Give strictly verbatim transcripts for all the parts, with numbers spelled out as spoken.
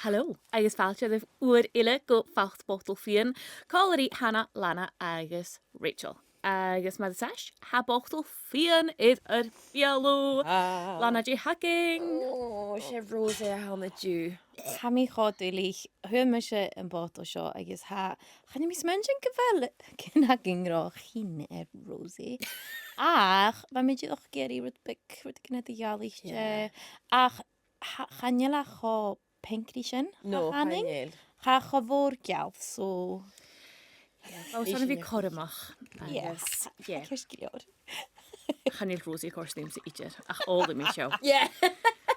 Hello, agus fàilte oirbh uair eile gu Falt Botal Fìon, còmhla ri Hannah, Lana agus Rachel. Agus mar as àbhaist, tha botal fìon air ar beulaibh. Ah. Lana, dè th' againn? Ò, 's e rosé a th' ann an-diugh. Tha mi cho duilich, fhuair mise am botal seo agus tha, chan eil mi a' smaoineachadh gu bheil gin againn ro chinn air rosé. Ach, bha mi dìreach ag iarraidh rud beag, rud a chì na do ghealach. Yeah. Ach, tha, chan eil e cho pinc ri sin, no, chan eil. Chan eil. Tha e cho mòr geal, so. Yeah. Well, 's ann a bhith cothromach. Yes. Yeah. Ceart gu leòr. Chan eil rosé a' còrdadh riumsa idir, ach òlaidh mi seo. Yeah.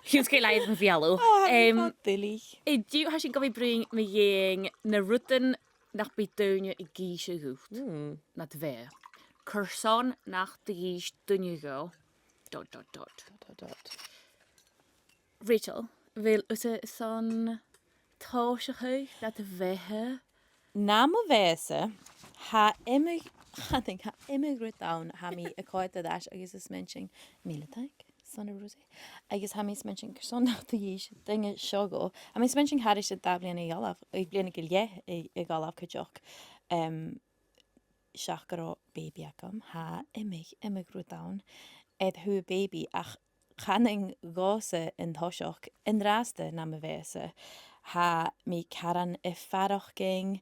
Chì sibh cò leis a tha mi a' falbh. Oh, tha mi cho duilich. An-diugh tha sinn gu bhith a' bruidhinn mu dheidhinn na rudan nach bi daoine ag innse dhut. Mm. Nad bheatha. Carson nach do dh'inns duine dhut. Dot, dot, dot. Dot, dot, dot. Rachel, a bheil thusa airson tòiseachadh nad bheatha? Nam bheatha-sa, tha iomadh, chan eil, tha iomadh rud ann, tha mi a' coimhead air ais agus a' smaoineachadh, mìle taing, son a Rosie. Agus tha mi a' smaoineachadh, carson nach do dh'inns duine seo dhut. Tha mi a' smaoineachadh thairis air dà bhliadhna a dh'fhalbh, air bliadhna gu leth a, a dh'fhalbh cuideachd, em, seach gun robh baby agam, tha iomadh, iomadh rud ann air a thaobh baby, ach chanainn dhòmhsa an toiseach an-dràsta nam bheatha-sa. Tha mi caran a' faireachdainn,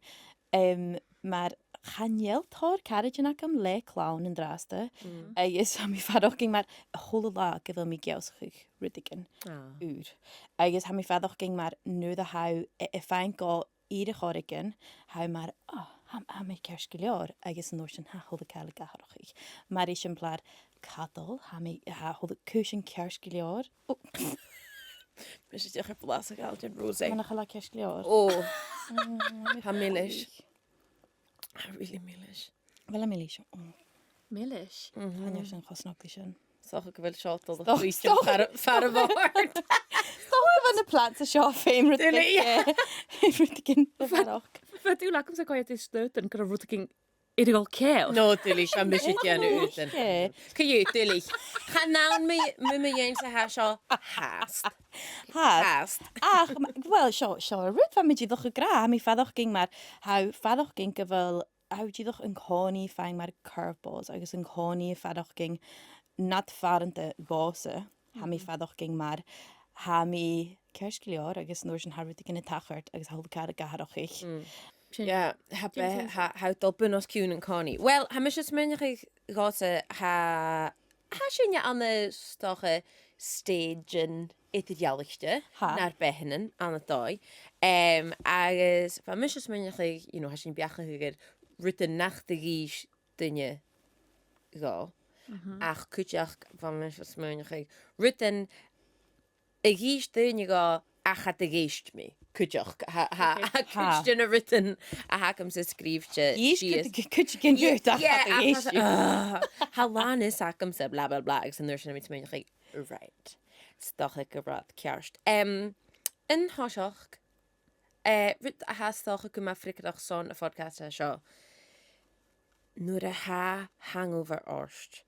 em, mar chan eil tòrr caraidean agam le clann an-dràsta, mm, agus tha mi a' faireachdainn mar a h-uile latha gu bheil mi ag ionnsachadh rudeigin, ah, ùr. Agus tha mi a' faireachdainn mar nuair a tha thu a', a' faighinn gu ìre choreigin, tha thu mar, "Oh, tha, tha mi ceart gu leòr," agus an uair sin tha a h-uile càil ag atharrachadh. Mar eisimpleir, cadal, tha mi, tha a h-uile, cùisean ceart gu leòr. Oh. Bidh sinn dìreach air blas a ghabhail den rosé. Mar nach eil e ceart gu leòr. Oh. Mm, tha mi milis. Tha e really milis. Well, tha mi milis. Oh. Milis? Mhm. Chan eil sin cho snog ri sin. 'S dòcha gu bheil seo a' dol a chluich far, far a' bhòrd. 'S dòcha gu bheil na plants seo a' faighinn rudeigin, yeah, eh, rudeigin a bharrachd. Bha dùil agamsa co-dhiù, is dòcha gun robh rudeigin air a dhol ceàrr. No, duilich, tha mise a' dèanamh aodann. Co-dhiù, duilich. Chan ann mu, mu, mu dheidhinn-sa a tha seo, fhathast. Fhathast. Fhathast. Ach, ma-, well, seo, seo an rud, bha mi dìreach ag ràdh, tha mi a' faireachdainn mar, tha, faireachdainn gu bheil tha thu dìreach an-còmhnaidh a' faighinn mar curveballs agus an-còmhnaidh a' faireachdainn nad phàrant dhòmhsa. Tha mi a' faireachdainn mar tha mi ceart gu leòr agus an uair sin tha rudeigin a' tachairt agus tha a h-uile càil ag atharrachadh. Mm. Sin. Yeah, tha, tha, tha thu a' dol bun-os-cionn an-còmhnaidh. Well, tha mise a' smaoineachadh dhòmhsa, tha tha sinne ann an, 's dòcha, stèidean eadar-dhealaichte nar beathannan, ann an dòigh. Em, agus bha mise a' smaoineachadh, you know, tha sinn a' beachdachadh air rudan nach do dh'inns duine dhomh. Mhm. Ach cuideachd, bha mise a' smaoineachadh rudan a dh'inns duine dhomh ach cha do dh'inns mi. Cuideachd, tha, tha, okay, tha cuid de na rudan a th' agamsa sgrìobhte sìos. Dh'inns cuid, cuid dhen rud ach cha do dh'inns mi. Ah, tha làn fhios agamsa, blah, blah, blah, agus an uair sin tha mi a' smaoineachadh, right. 'S dòcha gu robh iad ceart. Em, an toiseach, eh, rud a tha 's dòcha gu math freagarrach son a' phodcast seo. Nuair a tha hangover ort,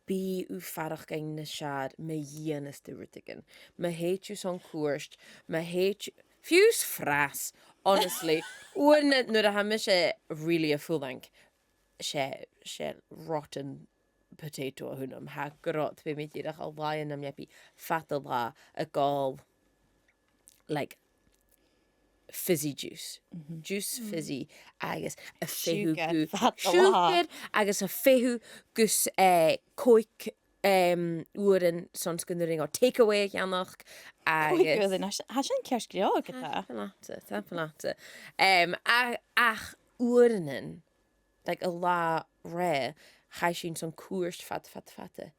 bidh thu a' faireachdainn nas fheàrr ma dhèanas tu rudeigin. Ma thèid thu son cuairt, ma thèid, fiù 's fras, honestly. Uaireannan nuair a tha mise really a' fulang, 's e, 's e rotten potato a th' annam. Tha grod, bidh mi dìreach a' laighe nam leabaidh fad an latha a' gabhail, like, fizzy juice. Mhm. Juice fizzy agus a' feitheamh gu siùcar fad an latha. Siùcar agus a' feitheamh gus, eh, còig, em, uairean son 's gun urrainn dhomh takeaway a dhèanamh agus còig uairean, tha sin ceart gu leòr, ge-tà. Tapadh leatsa, tapadh leatsa. Em, a-, ach uaireannan, like, an latha roimhe, chaidh sinn son cuairt fada, fada, fada.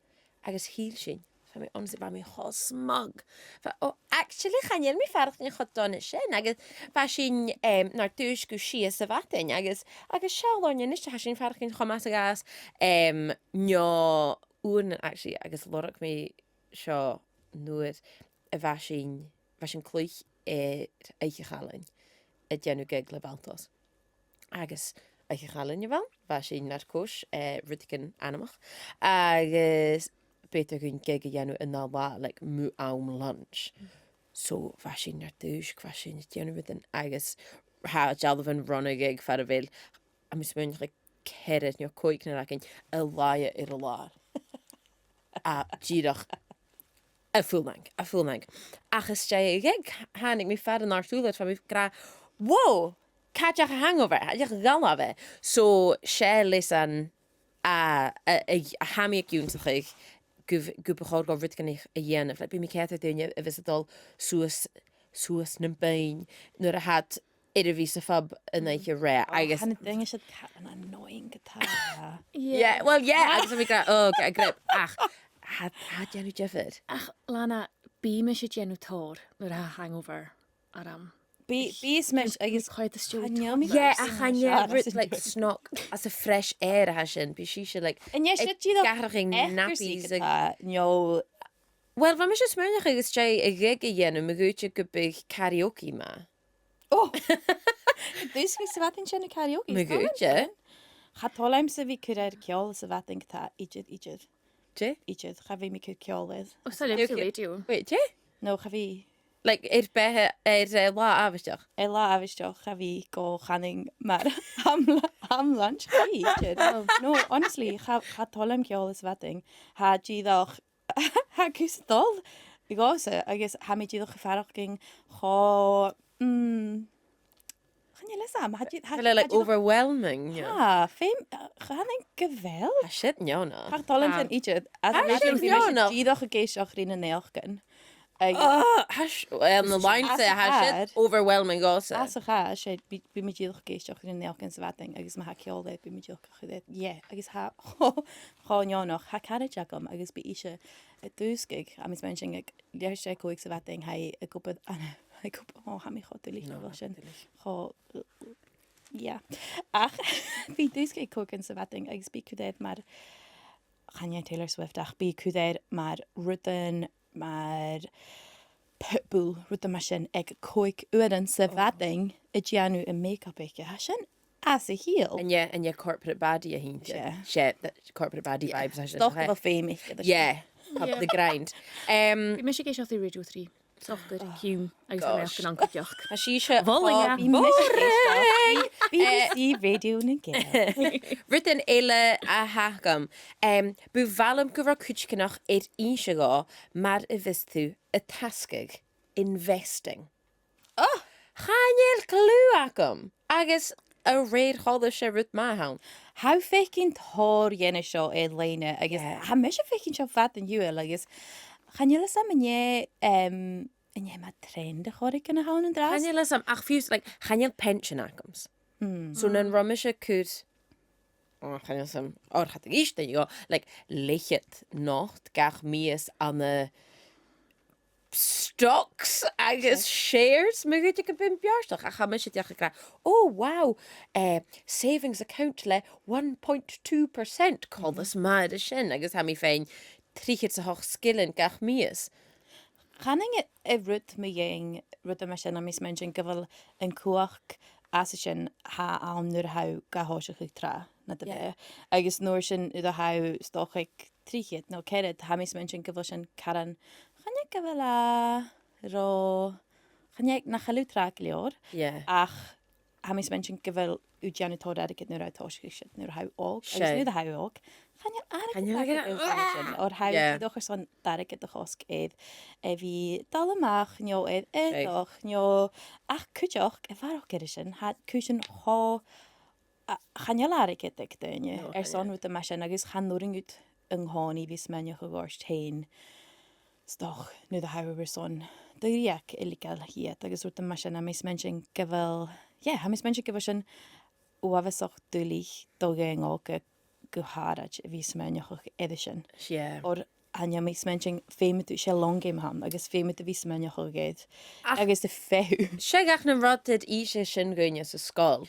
Agus thill sinn. Bha mi, honestly, bha mi cho smug. Bha, oh, actually, chan eil mi a' faireachdainn cho dona sin. Agus bha sinn, em, nar dùisg gu sia sa mhadainn. Agus, agus seall oirnn a-nis, tha sinn a' faireachdainn cho math 's a ghabhas, em, no uaireannan, actually, agus lorg mi seo nuair a bha sinn, bha sinn a' cluich air Oidhche Challainn a' dèanamh gig le Baltos. Agus Oidhche Challainn a bh' ann, bha sinn nar cois, eh, rudeigin anmoch. Agus b' fheudar dhuinn gig a dhèanamh an ath latha, like, mu àm lunch. So, bha sinn nar dùisg, bha sinn a' dèanamh rudan, agus tha dealbhan ron a' ghig far a bheil, tha mi a' smaoineachadh, ceithir no còig no rudeigin a' laighe air an làr. A, dìreach, a' fulang, a' fulang. Ach às dèidh a' ghig, thàinig mi far an àrd-ùrlar, bha mi ag ràdh, "Wow, càit an deach a' hangover? Càit an deach a' ghalar?" So, 's e leasan a, a, a, a tha mi ag ionnsachadh gu, gum bu chòir dhomh rudeigin a dhèanamh. Like, bidh mi ceart air daoine a bhios a' dol suas, suas nam beinn nuair a tha iad air a bhith sa phub an oidhche roimhe, agus tha na daoine sin ca-, an annoying gu tà. Yeah, well, yeah, agus tha mi ag ràdh, oh, gu, gu, ach, tha, tha e a' dèanamh diofar. Ach, Lana, bidh mise a' dèanamh tòrr nuair a tha hangover orm. Bidh, bidh mise agus chan eil mi Yeah, ach chan e rud, like, snog, às a' fresh air a tha sin, bidh sibhse, like, ag atharrachadh nappies ag, no. Well, bha mise a' smaoineachadh às dèidh a' ghig a dhèanamh, ma dh'fhaodte gum biodh karaoke math. Oh! Dhùisg sa mhadainn sin a' karaoke. Ma dh'fhaodte. Cha toil leamsa a bhith a' cur air ceòl sa mhadainn, tha, idir, idir. Dè? Idir, cha bhi mi a' cur ceòl air. Oh, sorry, radio. Wait, dè? No, cha bhi. Like, air beatha, air, eh, latha àbhaisteach? Air latha àbhaisteach, cha bhi, gu chanainn mar ham-, ham lunch, cha bhi, idir. No, honestly, cha, cha toil leam ceòl sa mhadainn. Tha dìreach, tha cus a' dol dhòmhsa, agus tha mi dìreach a' faireachdainn cho, mm, chan eil fhios agam, tha dì-, tha, tha dìreach overwhelming, yeah. Tha, feumaidh, chan eil gu bheil. Tha siud neònach. Tha toil leam sin idir. Tha siud neònach. Dìreach ag èisteachd ri na naidheachdan. Ag, oh, tha s-, well, na lines, tha siud overwhelming dhòmhsa. Às a' chàr, 's e, bidh, bidh mi dìreach ag èisteachd ri na naidheachdan sa mhadainn, agus ma tha ceòl air, bidh mi dìreach a' cur air, yeah, agus tha, cho, cho neònach, tha caraid agam, agus bidh ise a' dùsgadh, tha mi a' smaoineachadh, aig leth-uair às dèidh còig sa mhadainn, tha i ag obair, an, ag obair, oh, tha mi cho duilich, no, tha mi cho duilich. Cho, yeah. Ach, bidh i a' dùsgadh aig còigean sa mhadainn, agus bidh i a' cur air mar, chan e Taylor Swift, ach bidh i a' cur air mar rudan mar pitbull, rudan mar sin, aig còig uairean sa mhadainn a' dèanamh a' makeup aice. Tha sin às a chiall. An e, an e corporate baddie a th' innte? 'S e. 'S e, the corporate baddie vibes, tha sin. 'S dòcha gu bheil feum aice air sin. Yeah, pub, the grind. Um, bidh mise ag èisteachd ri Radio Three. 'S dòcha gur e Q agus an naidheachdan cuideachd. Tha sibhse a' falbh. Bholaidh. Bidh mise ag èisteachd ri B B C Radio nan Gàidheal. Rudan eile a th' agam. Um, bu mhath leam gu robh cuideigin ag innse dhomh mar a bhios tu a' tasgadh, investing. Oh! Chan eil clue agam. Agus a rèir choltais, 's e rud math a th' ann. Tha thu a' faicinn tòrr dhen a seo air-loidhne, agus tha mise a' faicinn seo fad an t-siubhail, agus chan eil fhios agam an e, um, an e mar trend a' choreigin a th' ann an-dràsta. Chan eil fhios agam, ach fiù 's, like, chan eil pension agams. So nan robh mise a' cur, oh, chan eil fhios agam, oir cha do dh'èist duine dhomh, like, leth-cheud not gach mìos ann an stocks agus shares, ma dh'fhaodte gum bi mi beartach, ach tha mise dìreach ag ràdh, "Oh, wow, eh, savings account le one point two percent, coltas math air sin," agus tha mi a' faighinn trithead 's a h-ochd sgillinn gach mìos. Chanainn an rud mu dheidhinn rudan mar sin, tha mi a' smaoineachadh gu bheil an cumhachd às a sin, tha e ann nuair a tha thu ga thòiseachadh tràth, na do bheatha. Agus an uair sin, nuair a tha thu, 's dòcha, aig trithead no ceathrad, tha mi a' smaoineachadh gu bheil sin caran, chan e gu bheil e ro, chan e, nach eil thu tràth gu leòr, ach tha mi a' smaoineachadh gu bheil thu a' dèanamh tòrr airgid nuair a tha thu a' tòiseachadh siud, nuair a tha thu òg. Agus nuair a tha thu òg, chan eil airgead agad airson sin, oir tha thu dìreach airson d' airgead a chosg air a bhith a' dol a-mach, no air aodach, no, ach cuideachd, a bharrachd air sin, tha cùisean cho a, chan eil airgead aig daoine airson rudan mar sin, agus chan urrainn dhut an-còmhnaidh a bhith a' smaoineachadh ort fhèin, 's dòcha, nuair a tha thu airson do dhreuchd a leigeil dhìot, agus rudan mar sin, tha mi a' smaoineachadh gu bheil, yeah, tha mi a' smaoineachadh gu bheil sin uabhasach duilich do dhaoine òga gu h-àraid a bhith a' smaoineachadh air sin. Yeah. Oir chan eil mi a' smaoineachadh, feumaidh tu, 's e long game a th' ann, agus feumaidh tu a bhith a' smaoineachadh air, agus a' feitheamh. 'S e gach na rudan a tha sin dhuinne sa sgoil.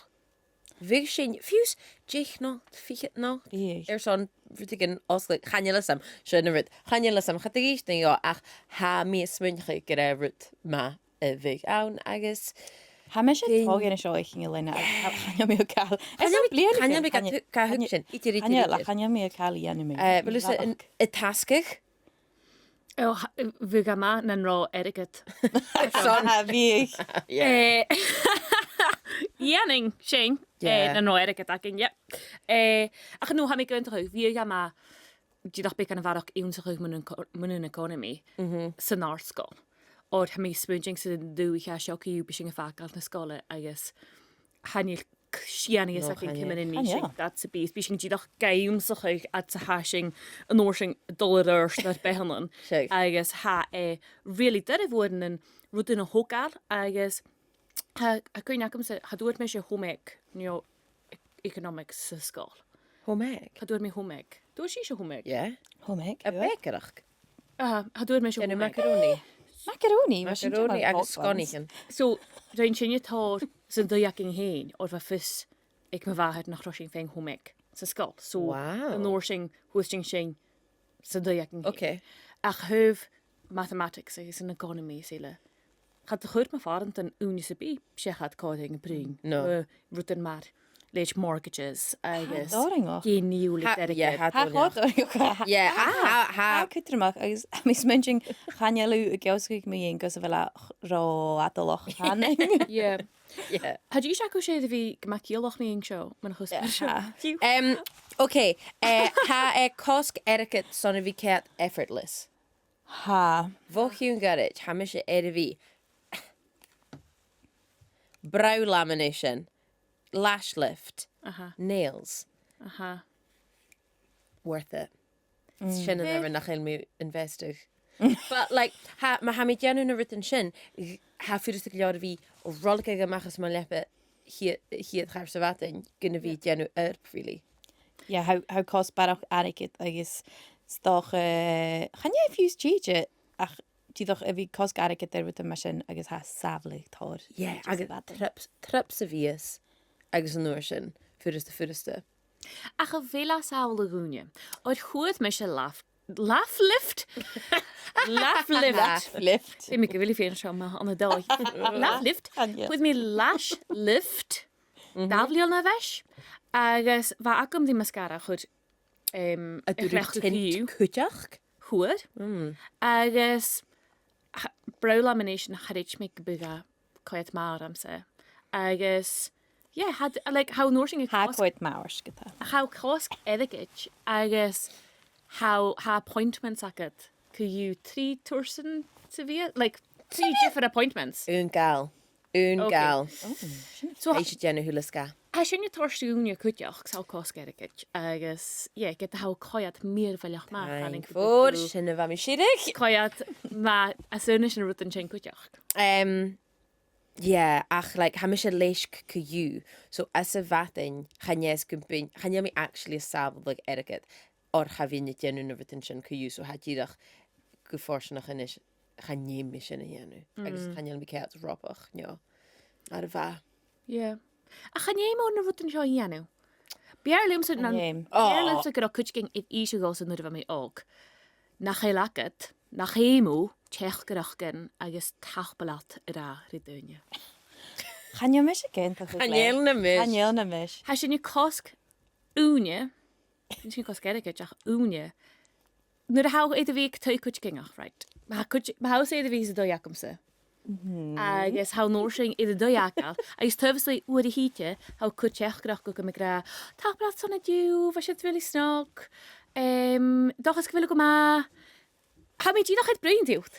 Bhiodh sinn fiù 's deich not, fichead not. Bhiodh. Airson rudeigin fhosgladh, chan eil fhios agam, sin an rud. Chan eil fhios agam, cha do dh'èist duine dhomh, ach tha mi a' smaoineachadh gur e rud math a bhiodh ann, agus tha mise a' dol dhan a seo a chinn a leanna, ach cha, chan eil mi a' call. Chan eil mi, chan eil mi ga thu-, ga thuigsinn. Idir, idir, idir. Chan eil mi a' call a dhèanamh. Eh, bheil fhios agad, an, an tasgadh? Oh, bhiodh e math nan robh airgead. Son. Bhiodh. Yeah. Eh, dhèanainn sin, eh, Yeah. nan robh airgead againn, yep. Eh, ach no, tha mi ag aontachadh, bhiodh e math dìreach beagan a bharrachd ionnsachadh mun an co-, mun an economy san àrd-sgoil. Oir tha mi a' smaointinn san dùthaich seo co-dhiù bidh sinn a' fàgail na sgoile agus chan eil c-, sìon a dh'fhios againn ciamar a nì sinn dad sam bith. Bidh sinn dìreach ga ionnsachadh fhad 's a tha sinn an uair sin a' dol air adhart nar beathannan. Agus tha e really doirbh uaireannan rudan a thogail agus tha, tha cuimhne agamsa, cha d' fhuair mise home ec, no economics sa sgoil. Home ec? Cha d' fhuair mi home ec. An d' fhuair sibhse home ec? Yeah. Home ec, a' bèicearachd. Aha, cha d' fhuair mise home ec. Macaroni. Macaroni, mar sin. Macaroni agus sgonaichean. So, rinn sinne tòrr san taigh againn fhèin, oir bha fios aig mo mhàthair nach robh sinn a' faighinn home ec sa sgoil. So, an uair sin, fhuair sinn sin san taigh againn fhèin. Okay. Ach thaobh mathematics agus an economy is eile, cha do chuir mo phàrantan ùine sam bith seachad còmhla rinn a' bruidhinn. No. Mu rudan mar leithid mortgages agus dè nì thu le airgead. Tha, yeah, tha, tha. Yeah, tha, tha, tha. Tha cudromach agus tha mi a' smaointinn chan eil thu ag ionnsachadh mu dheidhinn gus a bheil e ro fhadalach a-nis. Yeah. Yeah. Tha dithis agaibh-se air a bhith gu math ciallach mu dheidhinn seo, mun a' chuspair seo. Em, okay, eh, tha e cosg airgead son a bhith coimhead effortless. Tha. Bho chionn ghoirid, tha mise air a bhith brow lamination, lash lift, nails. Aha. Worth it. Sin an uair nach eil mi invested. But, like, tha, ma tha mi a' dèanamh na rudan sin, tha e furasta gu leòr a bhith a' roiligeadh a-mach às mo leapa a' chiad, a' chiad char sa mhadainn gun a bhith a' dèanamh oidhirp, really. Yeah, tha, tha e cosg barrachd airgid agus 's dòcha, chan e fiù 's tìde, ach dìreach a bhith cosg airgid air rudan mar sin agus tha e sàbhaladh tòrr. Yeah, agus trips, trips a bhios agus an uair sin, furasta, furasta. Ach a bheil e sàbhaladh ùine? Oir chuir mise laugh, laugh lift? Laugh lift. Laugh lift. Bidh mi gu bhith fhèin seo ma, ann an dòigh. Laugh lift. Chuir mi lash lift. Dà bhliadhna a dh'aois. Agus bha agam ri mascara a chur, em, a chleachdadh cuideachd. Chuir. Agus brow lamination, cha chreid mi gum biodh e coimhead math ormsa. Agus, yeah, tha, like, tha an uair sin a' cosg, tha e coimhead math ort, ge-tà. Tha e cosg airgid agus tha, tha appointments agad co-dhiù trì tursan sa mhìos, like, trì different appointments. Aon gàl. Aon gàl. So, tha mise a' dèanamh a h-uile sgath. Tha sin a' toirt ùine cuideachd, 's tha e cosg airgid. Agus, yeah, ged a tha e coimhead mìorbhaileach math, thank you. Sin a bha mi a' sireadh. Coimhead math, às aonais na rudan sin cuideachd. Em, yeah, ach, like, tha mise leisg co-dhiù. So, anns a' mhadainn, chan eil mi, chan eil mi actually a' sàbhaladh airgid. Oir cha bhithinn a' dèanamh na rudan sin co-dhiù, so tha e dìreach gu fortanach a-nis chan fheum mi sin a dhèanamh. Agus chan eil mi ceart robach, no. Air a' bhà. Yeah. Ach chan fheum thu na rudan seo a dhèanamh. B' fheàrr leamsa, chan fheum, b' fheàrr leamsa gun robh cuideigin air innse dhomhsa nuair a bha mi òg nach eil agad, nach fheum thu teachdaireachdan agus tapadh leat a ràdh ri daoine. Chan eil mise ag aontachadh leat. Chan eil na mise. Chan eil na mise. Tha sin a' cosg ùine, sin a' cosg airgid, ach ùine. Nuair a tha thu air a bhith aig taigh cuideigin, right? Ma tha cuid-, ma tha thusa air a bhith san taigh agamsa. Agus tha thu an uair sin air an taigh agad. Agus taobh a-staigh uair a thìde, tha thu a' cur teachdaireachd thugam ag ràdh, "Tapadh leat son an-diugh, bha siud really snog. Em, dòchas gu bheil thu gu math." Tha mi dìreach air bruidhinn riut.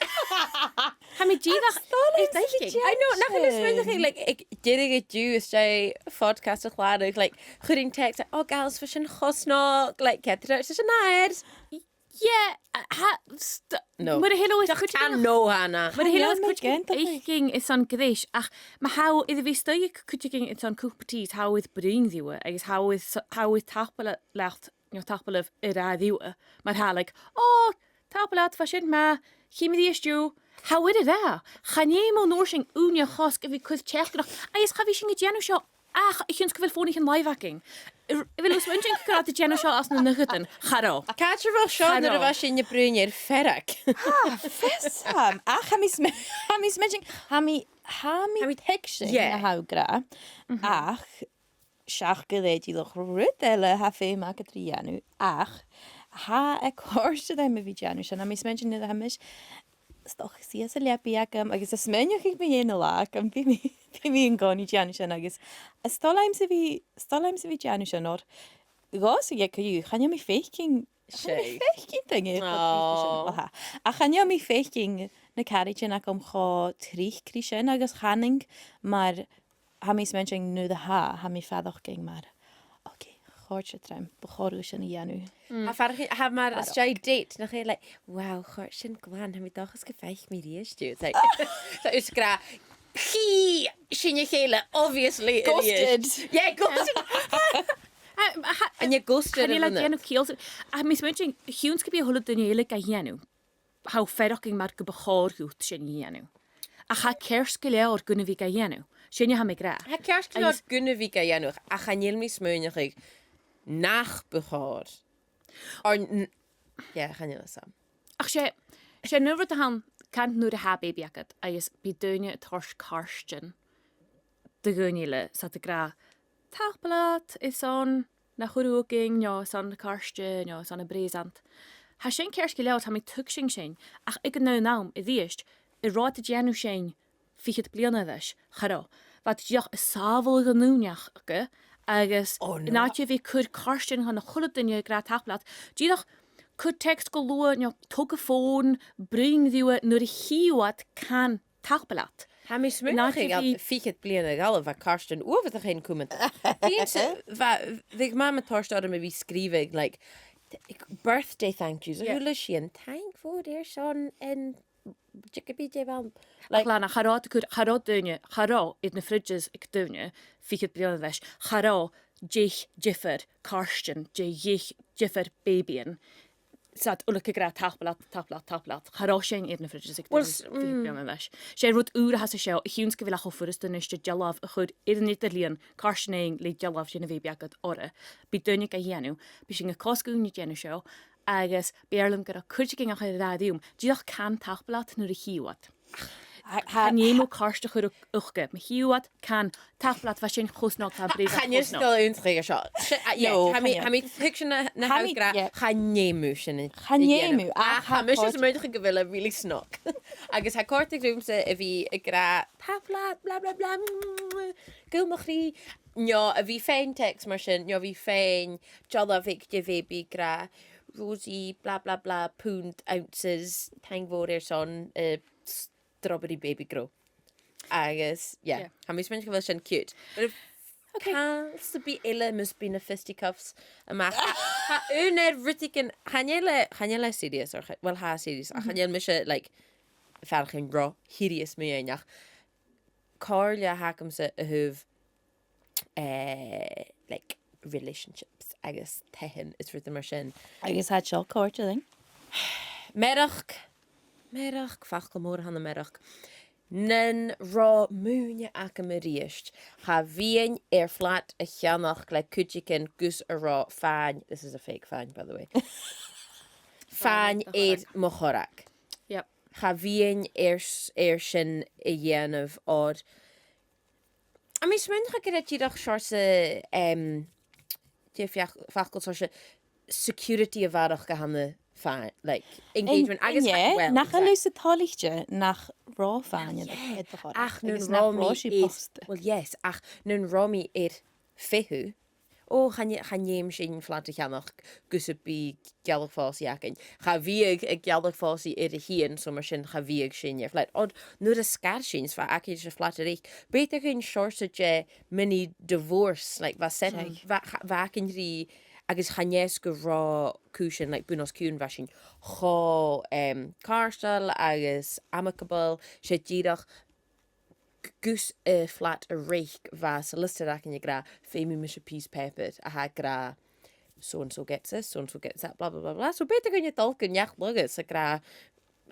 Tha mi dìreach air thinking. I know, nach eil fhios agad, like, aig deireadh an-diugh às dèidh podcast a chlàradh, like, chuirinn text, "Oh, gals, bha sin cho snog, like, ceart gu leòr, 's e sin a th' ann." Yeah, uh, tha, st-, no. Mura h-eil thu air cuideigin, no, Hannah. Mura h-eil thu air cuideigin fhaicinn airson greis, ach ma tha thu air a bhith a-staigh aig cuideigin airson cupa tì, tha thu air bruidhinn riutha, agus tha thu air s-, tha thu air tapadh le-, leat, no tapadh leibh a ràdh riutha, mar tha, like, "Oh, tapadh leat, bha sin math, chì mi a-rithist thu." Tha thu air a ràdh. Chan fheum thu an uair sin ùine a chosg a bhith a' cur teachdaireachd. Agus cha bhi sinn a' dèanamh seo ach a chionn 's gu bheil fònaichean-làimhe againn. A bheil thu a' smaointinn gun robh iad a' dèanamh seo anns na naochadan? Cha robh. Càit a bheil seo nuair a bha sinn a' bruidhinn air fearg? Ah, feasam. Ach tha mi a' sm-, tha mi a' smaointinn, tha mi, tha mi a' tuigsinn na tha thu ag ràdh. Ach seach gu bheil dìreach rud eile tha feum agad ri dhèanamh, ach Tha e a' còrdadh rium a bhith a' dèanamh sin, tha mi a' smaointinn nuair a tha mise, 's dòcha, suas an leabaidh agam, agus a' smaoineachadh mu dheidhinn an latha agam, bidh mi, bidh mi an-còmhnaidh a' dèanamh sin, agus is toil leamsa a bhith, is toil leamsa a bhith a' dèanamh sin, oir dhòmhsa co-dhiù, chan eil mi a' faicinn, chan eil mi a' faicinn daoine a' cur tric ri sin. Aw. Well, tha. Ach chan eil mi a' faicinn na caraidean agam cho tric ri sin, agus chanainn mar tha mi a' smaointinn nuair a tha, tha mi a' faireachdainn mar, ok, chòrd sin rium, bu chòir dhomh sin a dhèanamh. A bharrachd, tha mar, às dèidh date, nach e, like, wow, chòrd sin glan, tha mi an dòchas gum faic mi a-rithist thu. It's like, so is gra, chì sinn a chèile, obviously, a-rithist. Ghosted. Yeah, ghosted. A, a, tha, An e ghosted chan eil e a' dèanamh ciall, a, tha mi a' smaointinn, chionn 's gum bi a h-uile duine eile ga dhèanamh, tha thu a' faireachdainn mar gum bu chòir dhut sin a dhèanamh. Ach tha e ceart gu leòr gun a bhith ga dhèanamh. Sin a tha mi ag ràdh. Tha e ceart gu leòr gun a bhith ga dhèanamh, ach chan eil mi a' smaoineachadh nach bu chòir. Or n-, yeah, chan eil fhios agam. Ach 's e, 's e an aon rud a th' ann, can nuair a tha baby agad, agus bidh daoine a' toirt cairtean do dhaoine eile, 's iad ag ràdh, tapadh leat airson na chuir thu thugainn, no airson na cairtean, no airson am preusant. Tha sin ceart gu leòr, tha mi a' tuigsinn sin, ach aig an aon àm a-rithist, an robh iad a' dèanamh sin fichead bliadhna a dh'aois? Cha robh. Bha iad dìreach a' sàbhaladh an ùine aca, agus an àite a bhith a' cur cairtean dhan a h-uile duine ag ràdh tapadh leat, dìreach cuir text gu luath, no tog am fòn, bruidhinn riutha, nuair a chì thu iad, can tapadh leat. Tha mi a' smaoineachadh fichead bliadhna a dh'fhalbh, bha cairtean uabhasach fhèin cumanta. Bha, bha Mam a' toirt orm a bhith a' sgrìobhadh, like, birthday thank yous, a h-uile sìon, taing mhòr airson an jigabee de bham. Like, ach a-nis, cha robh iad a' cur, cha robh daoine, cha robh air na fridges aig daoine fichead bliadhna a dh'aois, cha robh deich diofar cairtean, de dheich diofar babythan, 's iad uile ag ràdh tapadh leat, tapadh leat, tapadh leat. Cha robh sin air na fridges aig daoine fichead bliadhna a dh'aois. 'S e rud ùr a th' anns a seo, a chionn 's gu bheil e cho furasta a-nis dealbh a chur air an eadar-lìon, cairtean fhaighinn le dealbh dhen a' bhaby agad orra. Bidh daoine ga dhèanamh, bidh sinn a' cosg ùine a' dèanamh seo, agus b' fheàrr leam gun robh cuideigin a' cur air adhart rium, dìreach can tapadh leat nuair a chì thu iad. Chan fheum thu cairtean a chur thuca. Ma chì thu iad, can tapadh leat, bha sin cho snog, tha am preusant cho snog. Chan eil fhios dè th' ann an seo. Tha mi, tha mi a' tuigsinn na, na tha thu ag ràdh, chan fheum thu sin a dhèanamh. Chan fheum thu, ach tha mise a' smaoineachadh gu bheil e really snog. Agus tha e a' còrdadh riumsa a bhith ag ràdh, tapadh leat, blah, blah, blah, mm, gaol mo chridhe. No a bhith a' faighinn text mar sin, no a bhith a' faighinn dealbh aig do bhaby ag ràdh, Rosie, blah, blah, blah, pound, ounces, taing mhòr airson, uh, strawberry baby grow. Agus, yeah, tha mi a' smaoineachadh gu bheil sin cute. But if, okay, càil sam bith eile mus bi na fisticuffs a-mach, tha, tha aon rudeigin, chan eil e, chan eil e serious, or, well, tha e serious, ach chan eil mise, like, a' faireachdainn ro sherious mu dheidhinn, ach comhairle a th' agamsa a thaobh eh, like, relationships agus taighean is rudan mar sin. Agus tha seo a' còrdadh rinn. Mearachd, mearachd, facal mòr a th' ann am mearachd. Nan robh m' ùine agam a-rithist, cha bhithinn air flat a cheannach le cuideigin gus an robh fàinne, this is a fake fàinne, by the way, fàinne air mo chorrag. Yep. Cha bhithinn air s-, air sin a dhèanamh oir Tha mi a' smaoineachadh gur e dìreach seòrsa, em, dè am fac-, facal, seòrsa security a bharrachd a th' ann am fà-, like, engagement. Agus, well, nach eil thusa toilichte nach robh fàinne air do chorrag, ach nan robh mi air, well, yes, ach nan robh mi air feitheamh, o, chan, chan fheum sinn flat a cheannach gus am bi gealladh-pòsaidh againn. Cha bhiodh an gealladh-pòsaidh air a thighinn, so mar sin cha bhiodh sinn air flat. Oir nuair a sgar sinn, 's bha againn ris a' flat a-rithist, b' fheudar dhuinn seòrsa de mini divorce, like, bha sin, bha, bha againn ri, agus chan e 's gun robh cùisean, like, bun-os-cionn, bha sinn cho, em, càirdeil agus amicable, 's e dìreach gus a' flat a reic, bha solicitor againn ag ràdh, feumaidh mise pìos pàipear a tha ag ràdh, so and so gets this, so and so gets that, blah, blah, blah, blah. So b' fheudar dhuinn a dhol gu neach-lagha 's ag ràdh,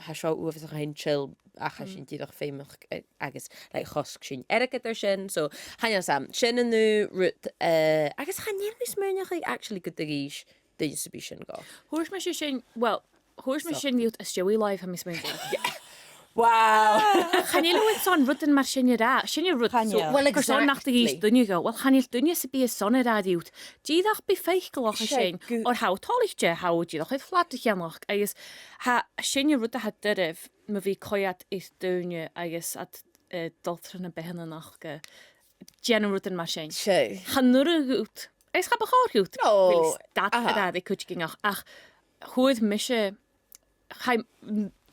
tha seo uabhasach fhèin chill, ach tha sinn dìreach feumach, eh, agus, like, chosg sinn airgead air sin. So chan eil fhios agam, sin an aon rud, eh, agus chan eil mi a' smaoineachadh actually gun do dh'inns duine sam bith sin dhomh. Thuirt mise sin, well, thuirt mise sin riut às dèidh làimh, tha mi a' smaoineachadh. Yeah. Wow. Chan eil thu airson rudan mar sin a ràdh. Sin an rud. Chan eil. Well, exactly. Gur ann nach do dh'inns duine dhut. Well, chan eil duine sam bith airson a ràdh riut. Dìreach bi faiceallach an sin. Oir tha thu toilichte, tha thu dìreach air flat a cheannach. Agus tha, sin an rud a tha doirbh, ma bhios coimhead air daoine agus iad, eh, dol tro na beathannan aca, dèanamh rudan mar sin. Seadh. Chan urrainn dhut, agus cha bu chòir dhut, no, a bhith stad a ràdh ri cuideigin ach, ach fhuair mise, cha,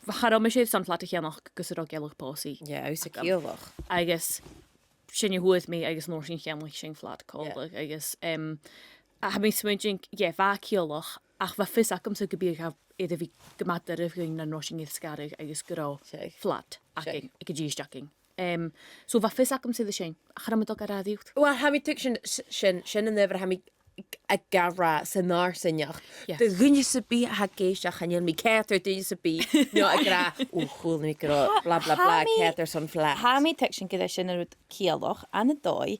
cha robh mise airson flat a cheannach gus an robh Gàidhlig pòsaidh. Yeah, agus a' ciallach. Agus sin a fhuair mi, agus an uair sin cheannaich sinn flat còmhla, agus, em, a tha mi a' smaointinn, yeah, bha e ciallach, ach bha fios agamsa gum biodh e air a bhith gu math doirbh dhuinn nan robh sinn air sgaradh agus gun robh flat againn, aig an dithis againn. Em, so bha fios agamsa air sin, ach cha robh mi a' dol ga ràdh riut. Well, tha mi a' tuigsinn, s-, sin, sin an adhbhar a tha mi ag, ag ràdh san fharsaingeachd. Yes. Do dhuine sam bith a tha ag èisteachd, chan eil mi ceàrr air duine sam bith, no ag ràdh, o, chuala mi gu robh blah, blah, blah, ceàrr airson flat. Tha mi a' tuigsinn gur e sin an rud ciallach, ann an dòigh,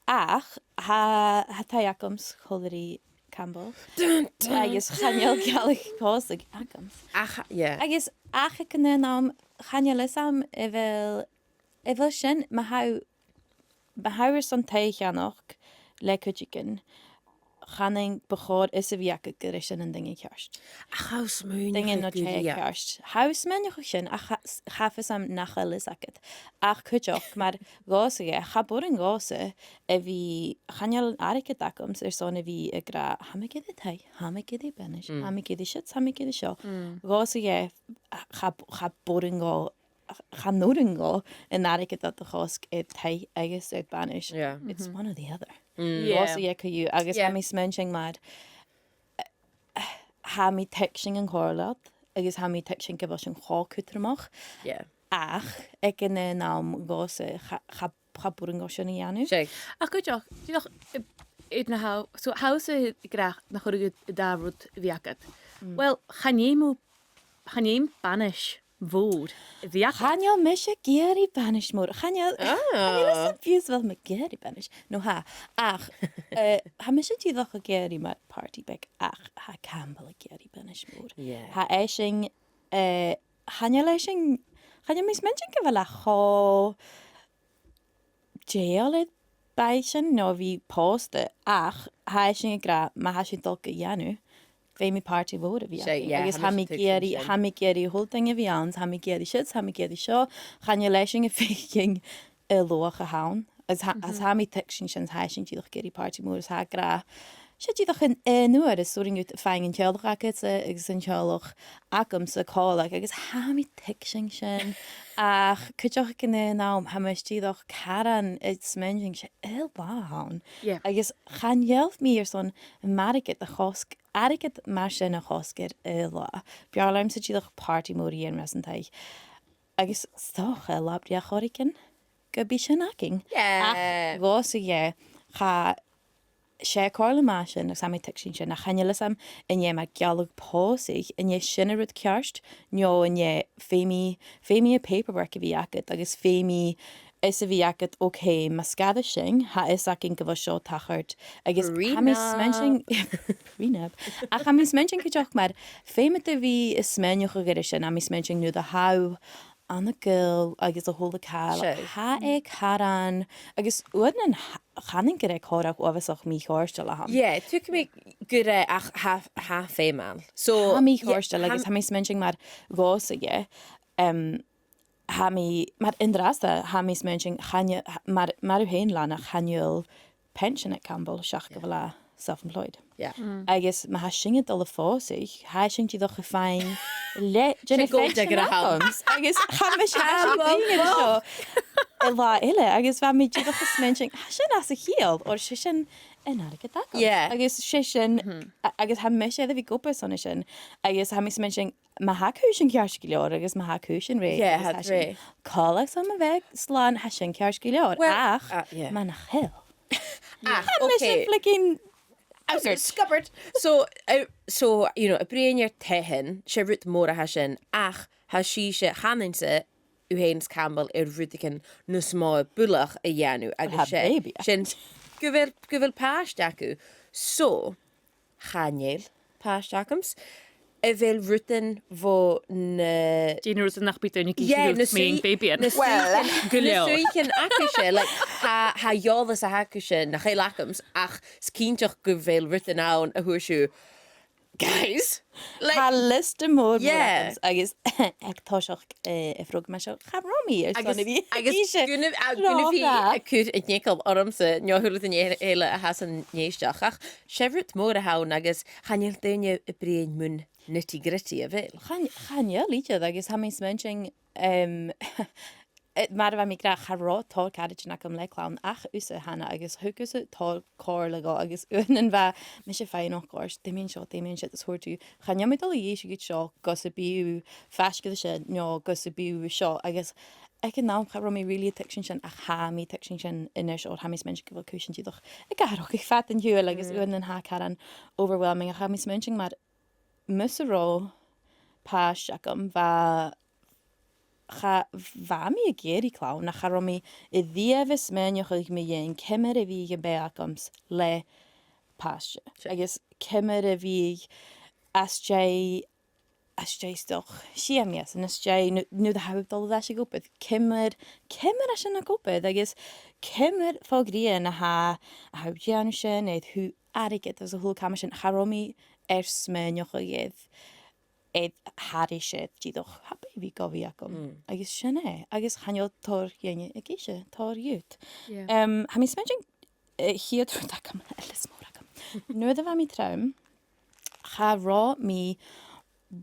ach tha, tha taigh agamsa còmhla ri Campbell. Dun, dun, agus chan eil Gàidhlig pòsaidh agamsa. Ach, yeah. Agus ach aig an aon àm, chan eil fhios agam a bheil, a bheil sin, ma tha, ma tha thu airson taigh a cheannach le cuideigin, chan eil, bu chòir fhios a bhith agad gur e sin an duine ceart. Ach tha thu a' smaoineachadh gur e. Duine no taigh ceart. Tha thu a' smaoineachadh sin, ach cha, cha mhothaich mi nach eil fhios agad. Ach cuideachd, mar dhòmhsa, cha b' urrainn dhòmhsa a bhith, chan eil airgead agamsa airson a bhith ag ràdh, tha mi ag iarraidh taigh, tha mi ag iarraidh banais, tha mi ag iarraidh siud, tha mi ag iarraidh seo. Dhòmhsa, cha, cha b' urrainn dhomh, chan urrainn dhomh an airgead a chosg air taigh agus air banais. Yeah. It's one or the other. Yeah. Dhòmhsa, co-dhiù, agus tha mi a' smaointinn mar, tha mi a' tuigsinn an comhairle ud, agus tha mi a' tuigsinn gu bheil sin cho cudromach. Yeah. Ach aig an aon àm dhòmhsa, cha, cha, cha b' urrainn dhomh sin a dhèanamh. Seadh. Ach cuideachd, dìreach, eh, air na tha, so tha thusa ag ràdh nach urrainn dhut an dà rud a bhith agad. Mm. Well, chan fheum thu, chan fheum banais mhòr a bhith agad. Chan eil mise ag iarraidh banais mhòr. Chan eil, chan eil fhios agam a bheil mi ag iarraidh banais. No tha. Ach, eh, tha mise dìreach ag iarraidh mar party beag, ach tha Campbell ag iarraidh banais mhòr. Yeah. Tha esan, eh, chan eil esan, chan eil mi a' smaointinn gu bheil e cho dèidheil air baill sin no a bhith pòsta, ach tha esan ag ràdh, ma tha sinn a' dol ga dhèanamh, feumaidh party mhòr a bhith againn. Agus tha mi ag iarraidh, tha mi ag iarraidh a h-uile duine a bhith ann, tha mi ag iarraidh siud, tha mi ag iarraidh seo, chan eil esan a' faicinn an luach a th' ann. Agus tha, agus tha mi a' tuigsinn sin, tha esan dìreach ag iarraidh party mòr, is tha e ag ràdh, 's e dìreach an, an uair as urrainn dhut faighinn an teaghlach agadsa agus an teaghlach agamsa còmhla, agus tha mi a' tuigsinn sin. Ach cuideachd aig an aon àm, tha mise dìreach caran a' smaointinn, 's e aon latha a th' ann. Yeah. Agus chan eil mi airson margadh a chosg, airgead mar sin a chosg air aon latha. B' fheàrr leamsa dìreach party mòr a dhèanamh anns an taigh. Agus 's dòcha latha brèagha air choreigin gum bi sin againn. Yeah. Ach dhòmhsa, cha, 's e comhairle math sin, agus tha mi a' tuigsinn sin, ach chan eil fhios agam an e mar ghealladh pòsaidh, an e sin an rud ceart, no an e feumaidh, feumaidh am paperwork a bhith agad, agus feumaidh fhios a bhith agad, ok, ma sgadas sinn, tha fhios againn gu bheil seo a' tachairt, agus tha mi a' smaointinn, prenup. Ach tha mi a' smaointinn cuideachd mar, feumaidh tu bhith a' smaoineachadh air sin, tha mi a' smaointinn nuair a tha thu ann an gaol agus a h-uile càil. Sure. Tha e caran, agus uaireannan th-, chanainn gur e còmhradh uabhasach mì-chofhurtail a th' ann. Yeah, tuigidh mi gur e ach tha, tha feum ann. So, tha e mì-chofhurtail, yeah, agus tha mi a' smaointinn mar dhòmhsa, em, tha mi, mar an-dràsta, tha mi a' smaointinn, chan eil, mar, mar a tha thu fhèin, Lana, chan eil pension aig Campbell seach gu bheil e self-employed. Yeah. Mm. Agus ma tha sinn a' dol a phòsadh, tha sinn dìreach a' faighinn le, dèanamh gold digger a th' ann. Agus tha mise, tha sinn a' bruidhinn air seo an latha eile, agus bha mi dìreach a' smaointinn, tha sin às a chiall, oir 's e sin an airgead agam. Yeah. Agus 's e sin, a-, agus tha mise air a bhith ag obair son a sin, agus tha mi a' smaointinn, ma tha cùisean ceart gu leòr agus ma tha cùisean rèidh, yeah, agus tha sin coltach 's a bheil mi slàn, tha sin ceart gu leòr. Well, ach, uh, yeah, ma nach eil. Ach, tha mise, okay, flicking outskirt. So, uh, so, you know, a' bruidhinn air taighean, 's e rud mòr a tha sin, ach tha sibhse, chanainn-sa, thu fhèin is Campbell air rudeigin nas motha buileach a dhèanamh, agus 's e, baby, sin gu bheil, gu bheil pàiste agaibh. So, chan eil pàiste agamsa. A bheil rudan bho na... Dè na rudan nach bi daoine ag Yeah, innse na dhut mu dheidhinn suidh- baby ann? na Well. suidheachain, Gu na leòr. suidheachain agaibhse, like, tha, tha eòlas agaibhse, nach eil agamsa, ach 's cinnteach gu bheil rudan ann a thuirt sibh, guys, like, Tha liosta mòr mòr Yeah. agamsa, agus aig toiseach, eh, a' phrògraim seo, cha robh mi airson agus, a bhith agus innse gun a, a, gun a bhith ràdh. a' cur an eagal ormsa, no a h-uile duine eile a tha san èisteachd, ach 's e rud mòr a th' ann agus chan eil daoine a' bruidhinn mun nitty-gritty, a bheil? Chan, chan eil idir, agus tha mi a' smaointinn, em, eh, mar a bha mi ag ràdh, cha robh tòrr caraidean agam le clann ach thusa, Hannah, agus thug thusa tòrr comhairle dhomh, agus uaireannan bha mise a' faighneachd ort, dè mu dheidhinn seo, dè mu dheidhinn siud, is thuirt thu, chan eil mi dol a dh'innse dhut seo gus am bi thu faisg air sin, no gus am bi thu seo, agus aig an àm cha robh mi really a' tuigsinn sin, ach tha mi a' tuigsinn sin a-nis, oir tha mi a' smaointinn gu bheil cùisean dìreach ag atharrachadh fad an t-siubhail, agus Mm. uaireannan tha e caran overwhelming, ach tha mi a' smaointinn mar mus an robh pàiste agam, bha, cha, bha mi ag iarraidh clann, ach cha robh mi a-riamh a' smaoineachadh mu dheidhinn ciamar a bhiodh am beatha agamsa le pàiste. Sure. Agus ciamar a bhiodh às dèidh, às dèidh stoc sia mìosan, às dèidh nu-, nuair a tha thu a' dol air ais ag obair, ciamar, ciamar a tha sin ag obair, agus ciamar fo ghrian a tha, a tha thu a' dèanamh sin, air thu airgead agus a h-uile càil mar sin, cha robh mi air smaoineachadh air, air thairis air dìreach, tha baby gu bhith agam. Mm. Agus sin e. Agus chan eil tòrr dhaoine ag innse, tòrr youth. Yeah. Em, tha mi a' smaointinn, eh, a' chiad rud agam, a liosta mòr agam. Nuair a bha mi trom, cha robh mi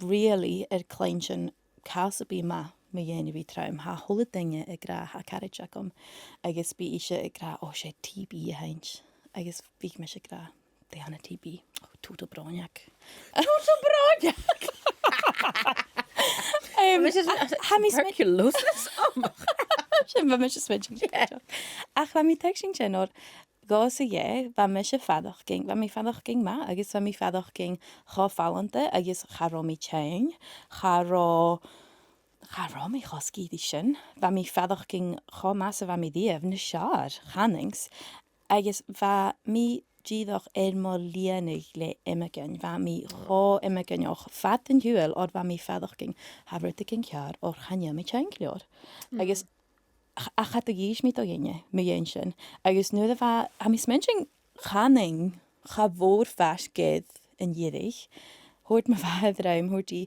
really air cluinntinn càil sam bith math mu dheidhinn a bhith trom. Tha a h-uile duine ag ràdh, tha caraid agam, agus bidh ise ag ràdh, o, 's e T B a th' innte. Agus bhiodh mise ag ràdh, dè th' ann an T B? O, total bròineag. Total bròineag! Em, Mise, a, tha mi a' smaoin- tuberculosis? Oh, mo- Sin bha mise a' smaointinn. Yeah. Ach bha mi a' tuigsinn sin, oir dhòmhsa dheth, bha mise a' faireachdainn, bha mi a' faireachdainn math, agus bha mi a' faireachdainn cho faileanta, agus cha robh mi tinn, cha robh, cha robh mi cho sgìth ri sin. Bha mi a' faireachdainn cho math 's a bha mi riamh, nas fheàrr, chanainn-sa. Agus bha mi dìreach air mo lìonadh le iomagain. Bha mi cho iomagaineach fad an t-siubhail, oir bha mi a' faireachdainn, tha rudeigin ceàrr, oir chan eil mi tinn gu leòr. Mm. Agus ach, ach cha do dh'innis mi do dhuine mu dheidhinn sin. Agus nuair a bha, tha mi a' smaointinn, chanainn, cha mhòr faisg air an deireadh, thuirt mo mhàthair rium, thuirt i,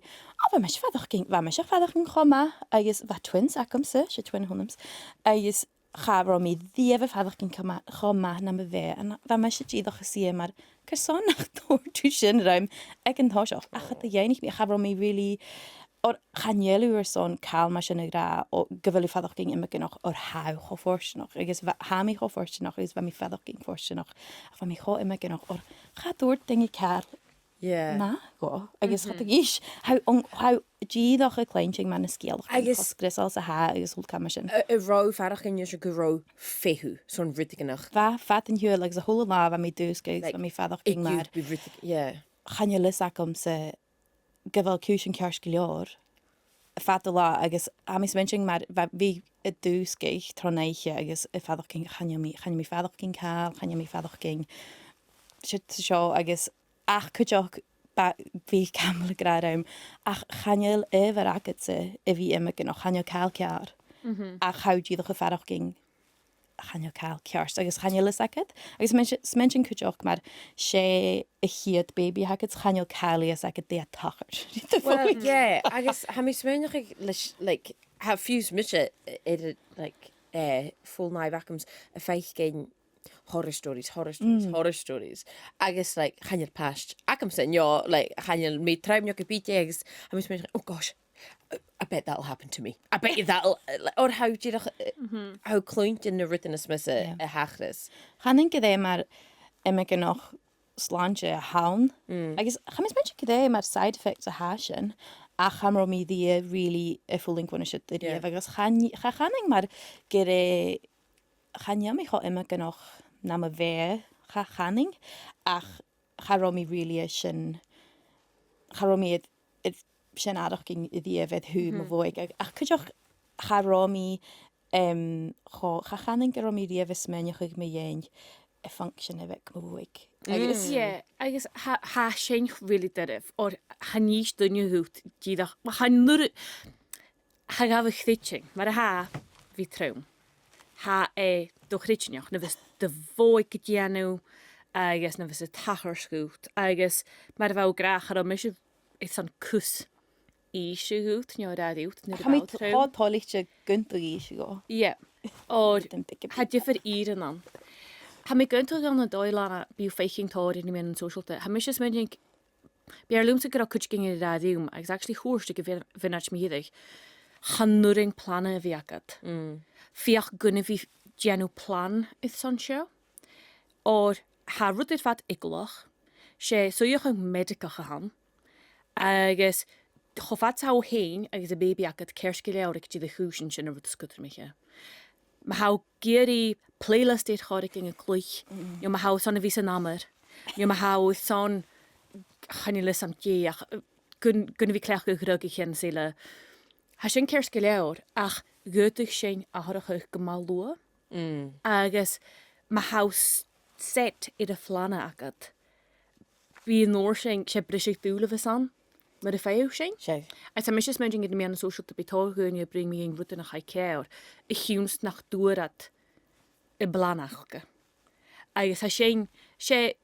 o, bha mise a' faireachdainn, bha mise a' faireachdainn cho math, agus bha twins agamsa, 's e twin a th' annamsa, agus cha robh mi riamh a' faireachdainn cho ma-, cho math nam bheatha, agus bha mise dìreach a' suidhe mar, carson nach tuirt thu sin rium aig an toiseach? Ach cha do dh'fhaighnich mi, cha robh mi really, oir chan eil thu airson càil mar sin a ràdh, o, gu bheil thu a' faireachdainn iomagaineach oir tha thu cho fortanach, agus bha, tha mi cho fortanach, agus bha mi a' faireachdainn fortanach, ach bha mi cho iomagaineach oir cha tuirt duine càil Yeah. math dhomh, agus cha do dh'innis, tha, an, tha dìreach a' cluinntinn mar na sgeulachdan, Agus cho sgriosail 's a tha, agus a h-uile càil mar sin. A, an robh thu a' faireachdainn a-nis gu robh fiù 's an rud aig an àm? Bha, fad an t-siubhail agus a h-uile latha bha mi a' dùsgadh, Like, bha mi a' faireachdainn ag mar, dùsgadh, yeah. chan eil fhios agamsa gu bheil cùisean ceart gu leòr fad an latha, agus tha mi a' smaointinn mar bha, bhithinn a' dùsgadh tron oidhche agus a' faireachdainn, chan eil mi, chan eil mi a' faireachdainn càil, chan eil mi a' faireachdainn siud 's a seo, agus ach cuideachd bha, bha Campbell ag ràdh rium, ach chan eil adhbhar agadsa a bhith iomagaineach, chan eil càil ceàrr. Mhm. Ach tha thu dìreach a' faireachdainn chan eil càil ceart, agus chan eil fhios agad. Agus 's mathaid, 's mathaid sin cuideachd mar 's e a' chiad baby a th' agad, chan eil càil a dh'fhios agad dè tha a' tachairt. Well, yeah, agus tha mi a' smaoineachadh leis, like, tha fiù 's mise air, like, eh, full-time agamsa a' faicinn horror stories, horror stories, Mm. horror stories. Agus, like, chan eil pàiste agamsa, no, like, chan eil mi trom no ge bith dè, agus tha mi a' smaoineachadh, oh gosh, I bet that'll happen to me. I bet you that'll, oir tha thu dìreach, Mhm. tha thu a' cluinntinn na rudan as miosa Yeah. a thachras. Chanainn gur e mar iomagaineachd slàinte a th' ann. Mm. Agus tha mi a' smaointinn gur e mar side effects a tha sin, ach cha robh mi riamh really a' fulang bhon a siud a-riamh, Yeah. agus chan, cha chanainn mar gur e, chan eil mi cho iomagaineach nam bheatha, cha chanainn, ach cha robh mi really air sin, cha robh mi air, air sin fhaireachdainn a-riamh air taobh mo Mhm. bhodhaig. Ach, ach cuideachd cha robh mi, em, cho, cha chanainn gun robh mi a-riamh a' smaoineachadh mu dheidhinn a function a bh' aig mo mhàthair. Agus yeah, agus tha, tha sin really doirbh, oir chan innis duine dhut dìreach, ma chan nuair, tha e a' creidsinn, mar a tha, bhith trom. Tha e do chreidsinn, na bhios do bhodhaig a' dèanamh, agus na bhios a' tachairt dhut, agus mar a bha thu ag ràdh, cha robh mise airson cus innse dhut, no ràdh riut, nuair a bha thu trom. Tha mi cho toilichte gun do dh'innis thu. Yeah. Oir tha diofar ìrean ann. Tha mi ag aontachadh ann an dòigh, Lana, bidh thu a' faicinn tòrr air na meadhanan sòisealta. Tha mise a' smaoineachadh, b' fheàrr leamsa gun robh cuideigin air a ràdh rium, agus actually thuirt e gu mì-, mhionaid mu dheireadh, chan urrainn plana a bhith agad. Feuch gun a bhith dèanamh plan airson seo. Oir tha rud air fad eagalach, 's e suidheachadh mheudachadh a th' ann, agus cho fad 's a tha thu fhèin agus am baby agad ceart gu leòr aig deireadh chùisean, sin an rud as cudromaiche. Ma tha thu ag iarraidh playlist air choreigin a chluich, no ma tha thu airson a bhith san amar, no ma tha thu airson, chan eil fhios agam dè, ach, uh, gun, gun a bhith a' cleachdadh rudeigin eile, tha sin ceart gu leòr, ach dh'fhaodadh sin atharrachadh gu math luath. Agus ma tha thu s-, set air a' phlana agad, bidh an uair sin, 's e briseadh dùil a bhios ann, mura faigh thu sin. Seadh. Agus tha mise a' smaoineachadh air na meadhanan sòisealta, bidh tòrr dhaoine a' bruidhinn mu dheidhinn rudan a chaidh ceàrr, a chionn 's nach d' fhuair iad am plana aca. Agus tha sin, 's e,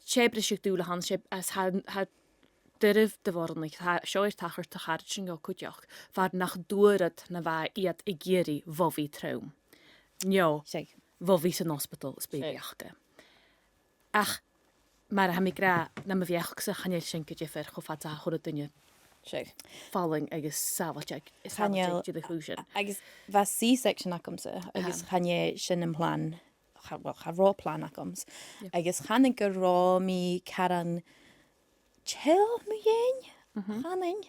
's e briseadh dùil a th' ann, 's e, is tha, tha doirbh do bhoireannaich, tha seo air tachairt do charaidean cuideachd, far nach d' fhuair iad na bha iad ag iarraidh bho bhith trom. No, seadh, bho bhith san ospadal is baby aca. Ach mar a tha mi ag ràdh, nam bheachd-sa, chan eil sin gu diofar cho fad 's a tha a h-uile duine fallain agus sàbhailte aig, sàbhailte aig deireadh chùisean. Agus bha C-section agamsa, agus chan e sin am plana, cha, well, cha robh plana agamsa. Agus chanainn gun robh mi caran till mu dheidhinn, chanainn.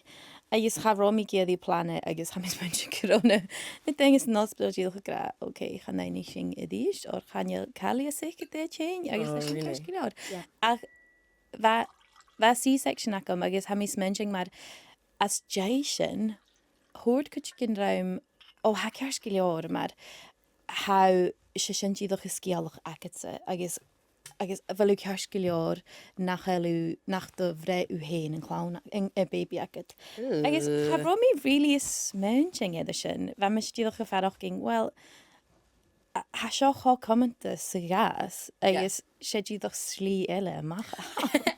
Agus cha robh mi ag iarraidh plana, agus tha mi a' smaointinn gun robh na, na daoine san ospadal dìreach ag ràdh, "Ok, chan aithnich sinn a-rithist, oir chan eil càil a' sìor-chùis a' tighinn," agus tha sin ceart gu leòr. Ach bha, bha C-section agam, agus tha mi a' smaointinn mar às dèidh sin, thuirt cuideigin rium, "O, tha e ceart gu leòr, mar tha, 's e sin dìreach an sgeulachd agadsa," agus, agus a bheil thu ceart gu leòr nach eil thu, nach do bhreith thu fhèin an clann, an, am baby agad. Agus cha robh mi really a' smaointinn air sin. Bha mise dìreach a' faireachdainn, well, a, tha seo cho cumanta sa ghàs, agus 's e dìreach slighe eile a-mach.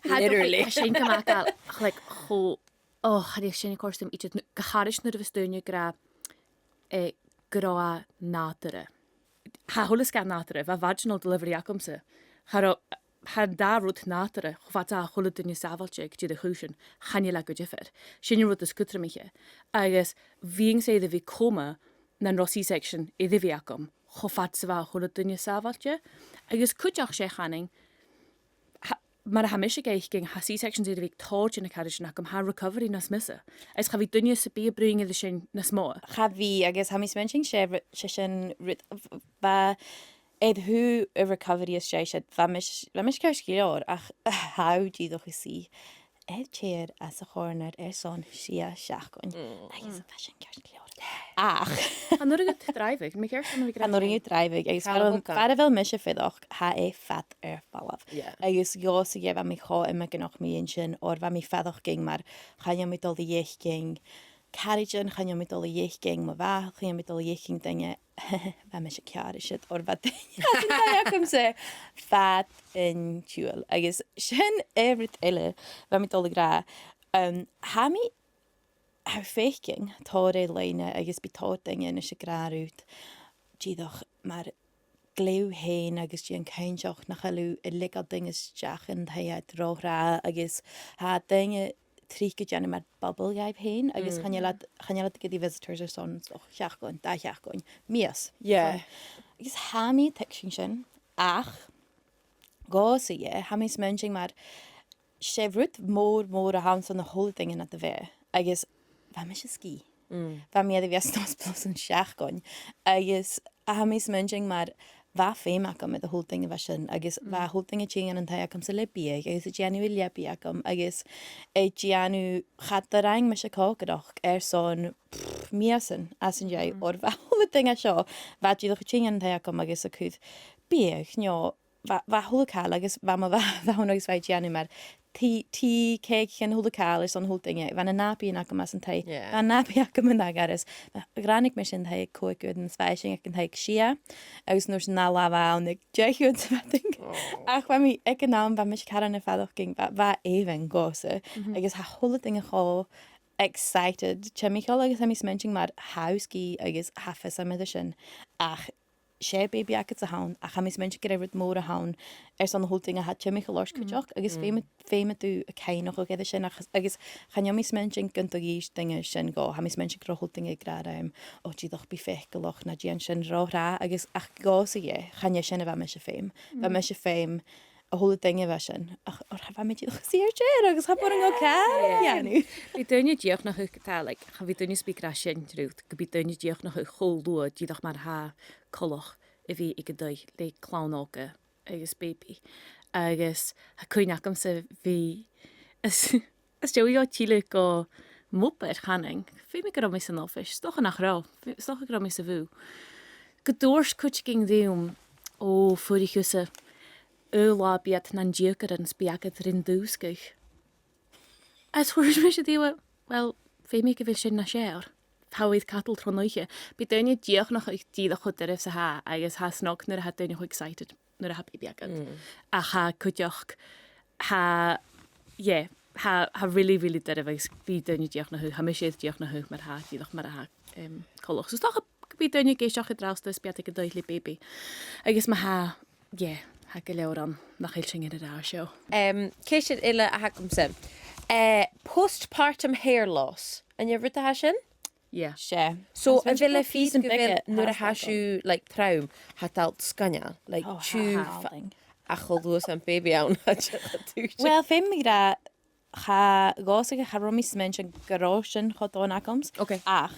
Literally. Tha sin gu math, like, cho, o, chan eil sin a' còrdadh rium idir, gu h-àraidh nuair a bhios daoine ag ràdh, eh, gun robh e nàdarra. Tha a h-uile sgath nàdarra, bha vaginal delivery agamsa. Cha robh, tha an dà rud nàdarra, cho fad 's a tha a h-uile duine sàbhailte aig deireadh chùisean, chan eil e gu diofar. Sin an rud as cudromaiche. Agus bhithinn-sa air a bhith coma nan robh C-section air a bhith agam, cho fad 's a bha a h-uile duine sàbhailte. Agus cuideachd, 's e, chanainn, tha, mar a tha mise ga fhaicinn, tha C-sections air a bhith aig tòrr de na caraidean agam, tha recovery nas miosa. Agus cha bhi duine sam bith a' bruidhinn air sin nas motha. Cha bhi, agus tha mi a' smaointinn 's e ru-, 's e sin rud, bha, air thaobh an recovery às dèidh sin, bha mis-, bha mise ceart gu leòr, ach tha thu dìreach a' suidhe air tìr anns a' chòrnair airson sia seachdainean. Agus bha sin ceart gu leòr. Ach chan urrainn dhut dràibheadh, tha mi ceart, chan urrainn dhut dràibheadh, agus far a bheil, far a bheil mise a' fuireach, tha e fada air falbh. Agus dhòmhsa, bha mi cho iomagaineach mu dheidhinn sin, oir bha mi a' faireachdainn mar chan eil mi dol a dh'fhaicinn caraidean, chan eil mi dol a dh'fhaicinn mo mhàthair, chan eil mi dol a dh'fhaicinn daoine. Bha mise ceàrr an siud, oir bha daoine às an taigh agamsa fad an t-siubhail. Agus sin aon rud eile bha mi dol a ràdh. Um, tha mi, tha thu a' faicinn tòrr air-loidhne agus bidh tòrr daoine a-nis ag ràdh riut, dìreach mar glè fhèin agus dèan cinnteach nach eil thu a' leigeil daoine a-steach an taigh ro thràth, agus tha daoine tric a' dèanamh mar bubble dhaibh fhèin, agus chan eil iad, chan eil iad ag iarraidh visitors airson, och, seachdain, dà sheachdain, mìos. Yeah. So, agus tha mi a' tuigsinn sin, ach dhòmhsa, tha mi a' smaointinn mar 's e rud mòr, mòr a th' ann son a h-uile duine nad bheatha, agus bha mise sgìth. Bha mi air a bhith san ospadal son seachdain, agus tha mi a' smaointinn mar bha feum agam air a h-uile duine a bha sin, agus bha a h-uile duine a' tighinn dhan an taigh agamsa le biadh, agus a' dèanamh an leabaidh agam, agus a' dèanamh, cha do rinn mise còcaireachd airson, pff, mìosan às an dèidh, oir bha a h-uile duine seo, bha dìreach a' tighinn dhan an taigh agam agus a' cur biadh, no bha, bha a h-uile càil agus bha mo mhàthair, bha i ann agus bha i a' dèanamh mar tì, tì, cèicichean, a h-uile càil airson a h-uile duine. Bha na nàbaidhean agam anns an taigh. Yeah. Bha na nàbaidhean agam an-dràsta. Ràinig mise an taigh aig còig uairean, is bha esan aig an taigh aig sia, agus an uair sin an latha bha e ann aig deich uairean sa mhadainn. Oh. Ach bha mi aig an àm, bha mise caran a' faireachdainn, bha, bha èibhinn dhòmhsa, agus tha a h-uile duine cho excited timcheall, agus tha mi a' smaointinn mar tha thu sgìth agus tha fios agam air sin, ach 's e baby agad a th' ann, ach tha mi a' smaointinn gur e rud mòr a th' ann airson a h-uile duine a tha timcheall ort cuideachd, agus feumaidh, feumaidh tu a' cuimhneachadh air sin, ach, agus chan eil mi a' smaointinn gun do dh'inns daoine sin dhomh, tha mi a' smaointinn gun robh a h-uile duine ag ràdh rium, o, dìreach bi faiceallach, na dèan sin ro thràth, agus ach dhòmhsa dheth, chan e sin a bha mise a' feum. Bha mise a' feum a h-uile duine a bha sin. Ach oir bha mi dìreach a' suidhe air deireadh agus cha b' urrainn dhomh càil a dhèanamh. Bidh daoine a' dìochuimhneachadh, tha, like, cha bhi duine sam bith ag ràdh sin riut, gum bi daoine a' dìochuimhneachadh cho luath dìreach mar a tha coltach a bhith aig an taigh le clann òga agus baby. Agus tha cuimhne agamsa bhith às, às dèidh dhomh tilleadh gu m' obair, chanainn, feumaidh gun robh mi san oifis, 's dòcha nach robh, fe-, 's dòcha gun robh mi sa bhùth. Gun tuirt cuideigin rium, o, fuirich thusa, aon latha bidh iad nan deugaire is bidh agad ri an dùsgadh. Is thuirt mise dhi, well, feumaidh gu bheil sin nas fheàrr. Tha thu air cadal tron oidhche. Bidh daoine a' dìochuimhneachadh dìreach cho doirbh 's a tha, agus tha e snog nuair a tha daoine cho excited nuair a tha baby agad. Ach tha cuideachd, tha, yeah, tha, tha really, really doirbh agus bidh daoine a' dìochuimhneachadh, tha mise air dìochuimhneachadh mar a tha, dìreach mar a tha, em, coltach. So 's dòcha gum bi daoine ag èisteachd an-dràsta is bidh iad aig an taigh le baby. Agus ma tha, yeah, tha gu leòr ann nach eil sinn air an rathad seo. Em, ceist eile a th' agamsa. Eh, postpartum hair loss. An e rud a tha sin? Yeah. 'S e. So, a bheil e fìor gu bheil nuair a tha sibh, like, trom, tha e a' dol sgoinneil, like, tha, tha, a' dol cho luath 's a tha am baby ann, tha e a' dol a dhùisg. Well, feumaidh mi ràdh, cha, dhòmhsa, cha robh mi a' smaointinn gun robh sin cho dona agamsa. Ok. Ach,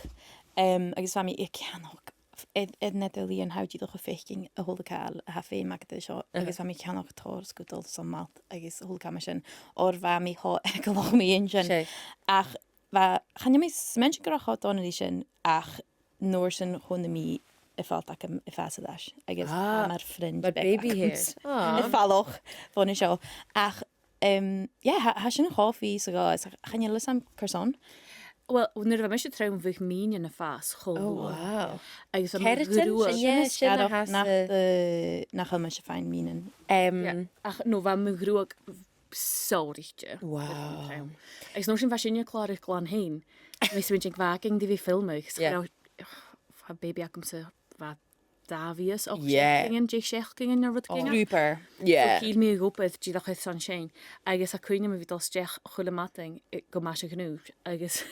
em, agus bha mi a' ceannach, air, air na dùbhlain, tha thu dìreach a' faicinn a h-uile càil a tha feum agad air seo, agus bha mi a' ceannach tòrr sgudal 's am malt agus a h-uile càil mar sin, oir bha mi cho eagalach mu dheidhinn sin. 'S e. Ach bha, chan eil mi a' smaointinn gun robh e cho dona ri sin, ach an uair sin chunnaic mi am falt agam a' fàs air ais, agus tha e mar fringe bheag agams'. Ah, mar baby hair. Ah. A' falach bhon a seo. Ach, em, yeah, tha, tha sin cho fìor 's a ghabhas, ach chan eil fhios agam carson. Well, nuair a bha mise trom, bhiodh m' ìnean a' fàs cho luath. Oh, wow. Agus bha mo ghruag. Keratin? Yeah, sin a th' ann. Sin an sgaradh nach, eh, nach eil mise a' faighinn mìnean. Em, yeah. Ach no, bha mo ghruag sònraichte. Wow. Agus an uair sin bha sinne a' clàradh glan fhèin. Bha mi a' smaointinn, bha againn ri bhith a' filmeadh, 's cha robh, bha baby agamsa, bha dà mhìos, ochd seachdainean, deich seachdainean no rudeigin. Trooper. Yeah. So thill mi a dh'obair dìreach airson sin. Agus tha cuimhne agam a bhith a' dol a-steach a h-uile madainn, eh, gu maise gnùis. Agus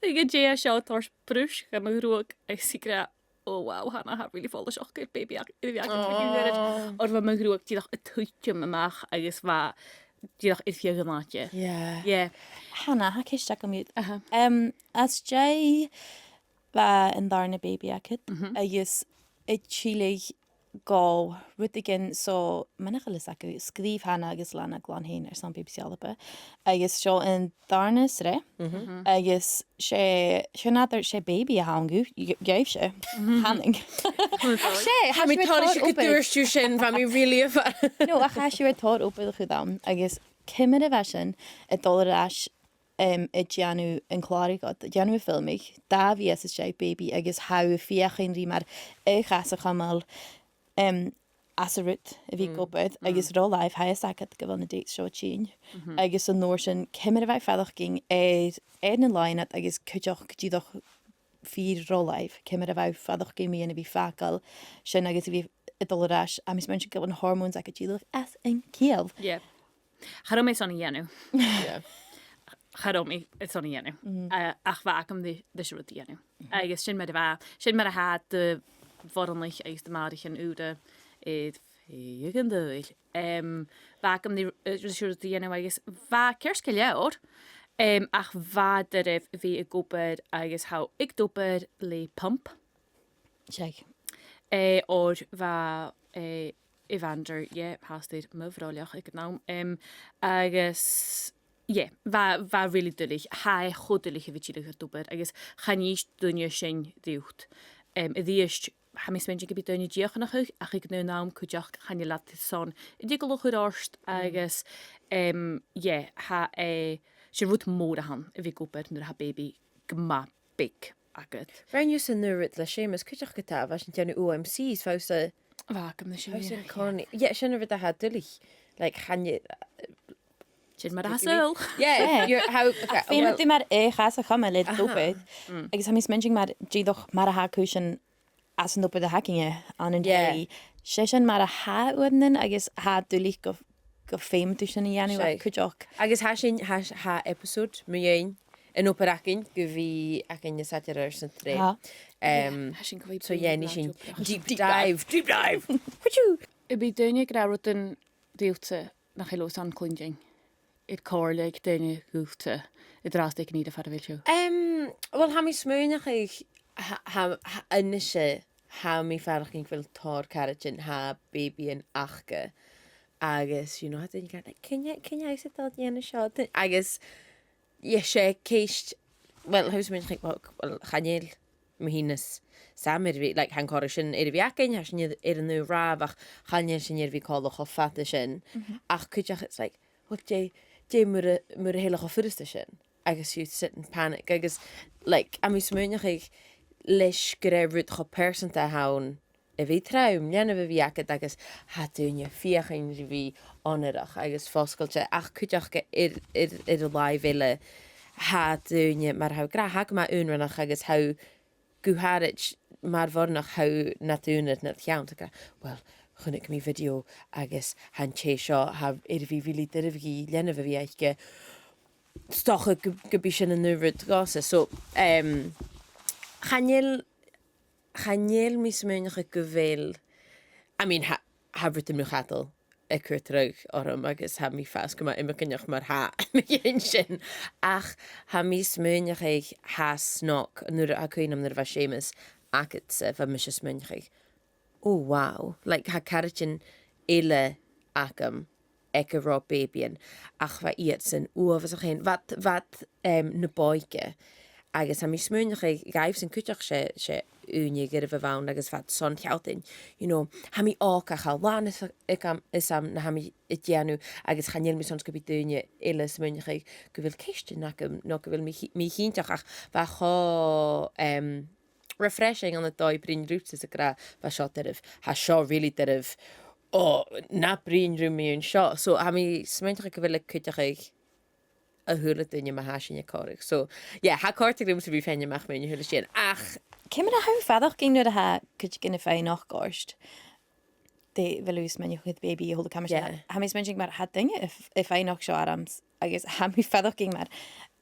bha an tè seo a' toirt bruis dha mo ghruag, agus i ag ràdh, oh wow, Hannah, tha e really follaiseach gur e baby a th' agad, a bhith agad aig an aon uair. Aw. Oir bha mo ghruag dìreach a' tuiteam a-mach agus bha dìreach air feadh an àite. Yeah. Yeah. Hannah, tha ceist agam dhut. Aha. Em, às dèidh bha an dàrna baby agad, mhm, agus a' tilleadh gu rudeigin, so, mura h-eil fhios agaibh, sgrìobh Hannah agus Lana glan fhèin airson B B C Alba, agus seo an dàrna sreath, mhm, agus 's e, 's e nàdar, 's e baby a th' ann dhuibh-, dhuibhse. Mhm. Chanainn. Ach 's e, tha mi toilichte gun tuirt thu sin, bha mi really a' fa- No, ach tha sibh air tòrr obair a chur ann, agus ciamar a bha sin a' dol air ais, em, a' dèanamh an clàradh ud, a' dèanamh am filmeadh, dà mhìos às dèidh baby, agus tha thu a' feuchainn ri mar aon chas a chumail, em, anns an rud a bhith ag obair, agus ro làimh, tha fhios agad gu bheil na dates seo a' tighinn. Mhm. Agus an uair sin, ciamar a bha thu a' faireachdainn air, air na làithean ud agus cuideachd dìreach fìor ro làimh, ciamar a bha thu a' faireachdainn mu dheidhinn a bhith a' fàgail sin agus a bhith a' dol air ais, tha mi a' smaointinn gu bheil na hormones agad dìreach às an ciall. Yeah. Cha robh mi airson a dhèanamh. Yeah. Cha robh mi airson a dhèanamh. Mhm. Eh, ach bha agam ri, ris an rud a dhèanamh. Mhm. Agus sin mar a bha, sin mar a tha do bhoireannaich agus do mhàthraichean ùra air feadh an t-saoghail. Em, bha agam ri, eh, ris an rud a dhèanamh agus bha e ceart gu leòr, em, ach bha e doirbh a bhith ag obair agus tha thu ag obair le pump. Seadh. Eh, oir bha, eh, Evander, yeah, fhathast air mo bhroilleach aig an àm. Em, agus, yeah, bha, bha e really duilich. Tha e cho duilich a bhith a' tilleadh gu d' obair, agus chan innis duine sin riut. Em, a-rithist, tha mi a' smaointinn gum bi daoine dìochuimhneach, ach aig an aon àm cuideachd chan eil iad airson an diogal a chur ort agus, em, yeah, tha, eh, 's e rud mòr a th' ann a bhith ag obair nuair a tha baby gu math beag agad. Rinn thu sin an-uiridh le Seumas cuideachd, ge-tà, bha sinn a' dèanamh O M Cs, bha thusa, bha agam na sin, bha sin corny. Yeah, sin an rud a tha duilich. Like, chan e, sin mar a tha saoghal. Yeah, yeah. You're, how, okay, feumaidh tu mar a chas a chumail le d' obair. Agus tha mi a' smaointinn mar, dìreach mar a tha cùisean anns an obair a th' againne ann an, yeah, teaghlach. 'S e sin mar a tha uaireannan agus tha e duilich gu, gu feum thu sin a dhèanamh, ach cuideachd. Agus tha sin, tha, tha episode mu dheidhinn an obair againn gu bhith againn an t-Satharn airson trip. Em, tha sin gu bhith, so yeah, nì sinn deep, deep dive, deep dive. Woohoo! Am bi daoine ag ràdh rudan riutsa nach eil thu airson cluinntinn air comhairle aig daoine dhutsa an-dràsta aig an ìre far a bheil sibh? Em, well, tha mi a' smaoineachadh, tha, tha, tha, a-nise, tha mi a' faireachdainn gu bheil tòrr caraidean, tha baby ann aca. Agus, you know, tha daoine ag ràdh, like, "Cuine, cuine a tha thusa a' dol a dhèanamh seo?" Agus, yeah, 's e ceist, well, tha mi a' smaoineachadh, well, well, chan eil mi fhìn nas sama air a bhith, like, tha an còrr sin air a bhith againn, tha sinn air, air an aon ràmh, ach chan eil sinn air a bhith còmhla cho fada sin. Ach cuideachd, it's like, well, dè, dè mura, mura h-eil e cho furasta sin, agus you sit in panic, agus, like, tha mi a' smaoineachadh leis gur e rud cho pearsanta a th' ann a bhith trom, leanabh a bhith agad, agus tha daoine a' feuchainn ri bhith onarach agus fosgailte, ach cuideachd air, air, air an làimh eile, tha daoine, mar a tha thu ag ràdh, tha gu math aonranach agus tha thu gu h-àraid mar bhoireannach, tha thu nad aonar nad cheann, tha thu ag ràdh, well, chunnaic mi video agus tha an tè seo, tha e air a bhith really doirbh dhi leanabh a bhith aice, 's dòcha gu, gum bi sin an aon rud dhòmhsa. So, em, chan eil, chan eil mi a' smaoineachadh gu bheil, I mean, tha, tha rudan mu chadal a' cur dragh orm agus tha mi a' fàs gu math iomagaineach mar-thà mu dheidhinn sin. Ach tha mi a' smaoineachadh, tha e snog, nuair a, tha cuimhn' agam nuair a bha Seumas agadsa, bha mise a' smaoineachadh, oh wow, like, tha caraidean eile agam aig an robh baby ann, ach bha iadsan uabhasach fhèin, bha iad, bha iad, em, na b' òige. Agus tha mi a' smaoineachadh, dhaibhsan cuideachd, 's e, 's e ùine ghoirid a bh' ann agus bha iad son shealltainn, you know, tha mi òg ach tha làn fhios agam, fhios agam na tha mi a' dèanamh, agus chan eil mi airson gum bi daoine eile a' smaoineachadh gu bheil ceistean agam, no gu bheil mi chi-, mi-chinnteach, ach bha e cho, em, refreshing ann an dòigh bruidhinn riutsa 's ag ràdh, bha seo doirbh, tha seo really doirbh, o, na bruidhinn rium mu dheidhinn seo. So, tha mi a' smaoineachadh gu bheil e a' cuideachadh a h-uile duine ma tha sinn a' còmhradh. So, yeah, tha e a' còrdadh riumsa a bhith a' faighinn a-mach mu dheidhinn a h-uile sìon. Ach ciamar a tha thu a' faireachdainn nuair a tha cuideigin a' faighneachd ort? Dè, bheil thu a' smaoineachadh air baby a h-uile càil mar sin? Yeah. Tha mi a' smaoineachadh mar tha daoine a' f-, a' faighneachd seo ormsa, agus tha mi a' faireachdainn mar,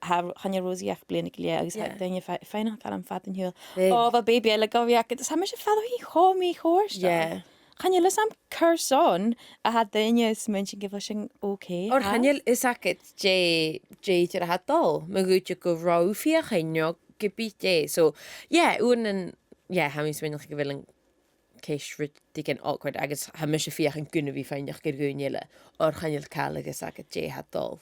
tha, chan eil Rosie ach bliadhna gu leth, agus tha, yeah, daoine a' fa-, faighneachd orm fad an t-siubhail. Big. O, bha baby eile gu bhith agad. Tha mise a' faireachdainn cho mì-chomhartail. Yeah. Chan eil fhios agam carson a tha daoine a' smaointinn gu bheil sin okay. Oir chan eil fhios agad dè, dè idir a tha dol, ma dh'fhaodte gun robh thu a' feuchainn no ge bith dè. So, yeah, uaireannan, yeah, tha mi a' smaoineachadh gu bheil an ceist rudeigin awkward, agus tha mise a' feuchainn gun a bhith a' faighneachd air dhaoine eile, oir chan eil càil a dh'fhios agad dè tha dol.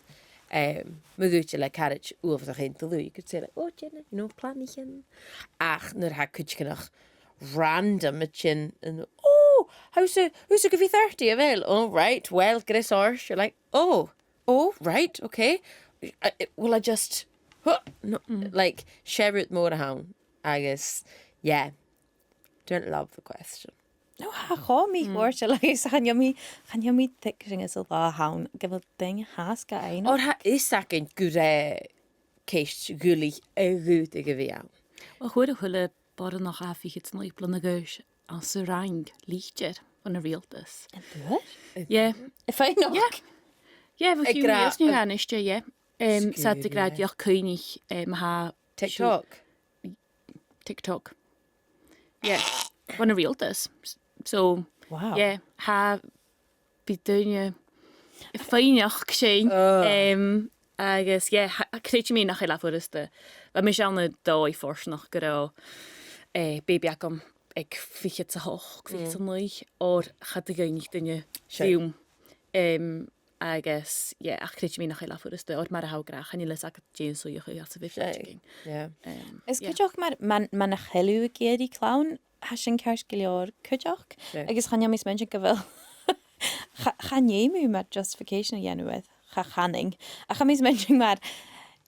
Em, ma dh'fhaodte le caraid uabhasach fhèin dlùth, you could say, like, "O, dèan, you know, planaichean." Ach nuair a tha cuideigin random a' tighinn, and, "O, tha thusa, tha thusa gu bhith thirty, a bheil? O, right, well, greas ort." You're like, "O, o, right, okay. I, I, will I just, huh, no," like, 's e rud mòr a th' ann, agus, yeah, don't love the question. No, tha e cho mì-chomhartail agus chan eil mi, chan eil mi a' tuigsinn anns an latha an-diugh gu bheil daoine a' faighneachd. Oir tha fhios againn gur e ceist dhuilich a dh'fhaodadh a bhith ann. Well, chuir a h-uile boireannach a tha fichead 's a naoi bliadhna a dh'aois anns an Fhraing litir dhan an riaghaltas. An d' fhuair? Yeah. A' faighneachd? Yeah. Yeah, bha fiù 's an-dràsta, yeah. Em, 's iad ag ràdh dìreach cuimhnich, em, tha TikTok. TikTok. Yeah. Bha na riaghaltas. So, wow. Yeah, tha, bidh daoine a' faighneachd sin. Ugh. Em, agus, yeah, tha, chreid mi nach eil e furasta. Bha mise ann an dòigh fortanach gun robh, eh, baby agam aig fichead 's a h-ochd, fichead 's a naoi, oir cha do dh'fhaighnich duine rium. Em, Agus, yeah, ach creididh mi nach eil e furasta, oir mar a tha thu ag ràdh, chan eil fhios agad dè an suidheachadh anns a bheil thu a' tighinn. Yeah. Em, is cuideachd mar, mar, mar nach eil thu ag iarraidh clann, tha sin ceart gu leòr cuideachd, agus chan eil mi a' smaointinn gu bheil, cha, chan fheum mi mar justification a dhèanamh air, cha chanainn. Ach tha mi a' smaointinn mar,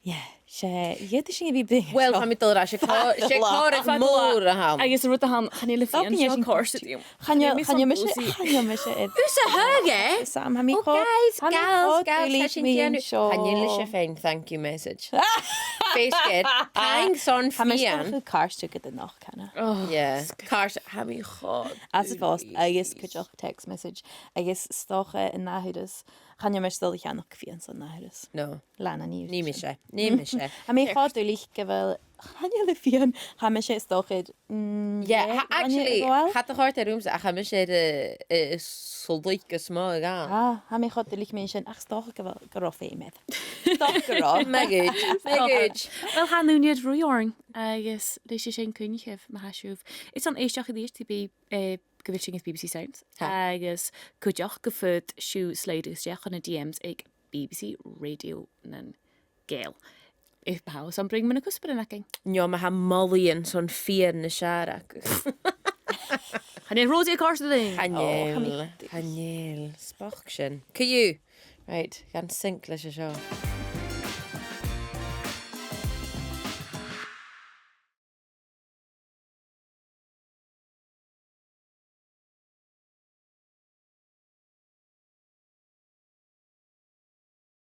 yeah, 's e, dh'fhaodadh sinn a bhith beagan. Well, tha mi dol a ràdh, 's e cò-, 's e còrr mòr a th' ann. Agus rud a th' ann, chan eil a' phian seo a' còrdadh rium. Chan eil, chan eil mise, chan eil mise air. Thusa a thug e? Sam, tha mi cho, guys, tha mi gals, cho gals, duilich tha sinn a' dèanamh seo. Chan eil mise a' faighinn thank you message. Feasgar, thanks son phian. Tha mise cho càirdeach gu dè nach canadh. Oh, yeah, càirdeach, tha mi cho duilich. As a phost, agus cuideachd text message, agus 's dòcha an ath thuras, chan eil mise dol a cheannach fianais an ath thuras. No. Lean an ìre. Nì mise, nì mise. Tha mi cho duilich gu bheil, chan eil a' phian, tha mise 's dòcha, mm, yeah, yeah, tha, actually, cha do chòrd e riumsa, ach tha mise air, eh, eh, slighe gu snog a ghabhail. Ah, tha mi cho duilich mu dheidhinn sin, ach 's dòcha gu bheil, gu robh feum air. 'S dòcha gu robh. Math dha-rìribh, math dha-rìribh. Well, tha an ùine ro làimh, agus leis a sin cuimhnichibh, ma tha sibh airson èisteachd a-rithist, bidh, eh, gu bheil sinn air B B C Sounds. Tha. Agus cuideachd gum faod sibh slide a-steach chun na D Ms aig B B C Radio nan Gàidheal. If ma tha, 's ann bruidhinn mu na cuspairean againn. No, ma tha molaidhean son fìon nas fheàrr agaibh. Chan eil Rosie a' còrdadh rinn. Chan eil, chan eil. 'S bochd sin. Co-dhiù. Right, gan sync leis a seo.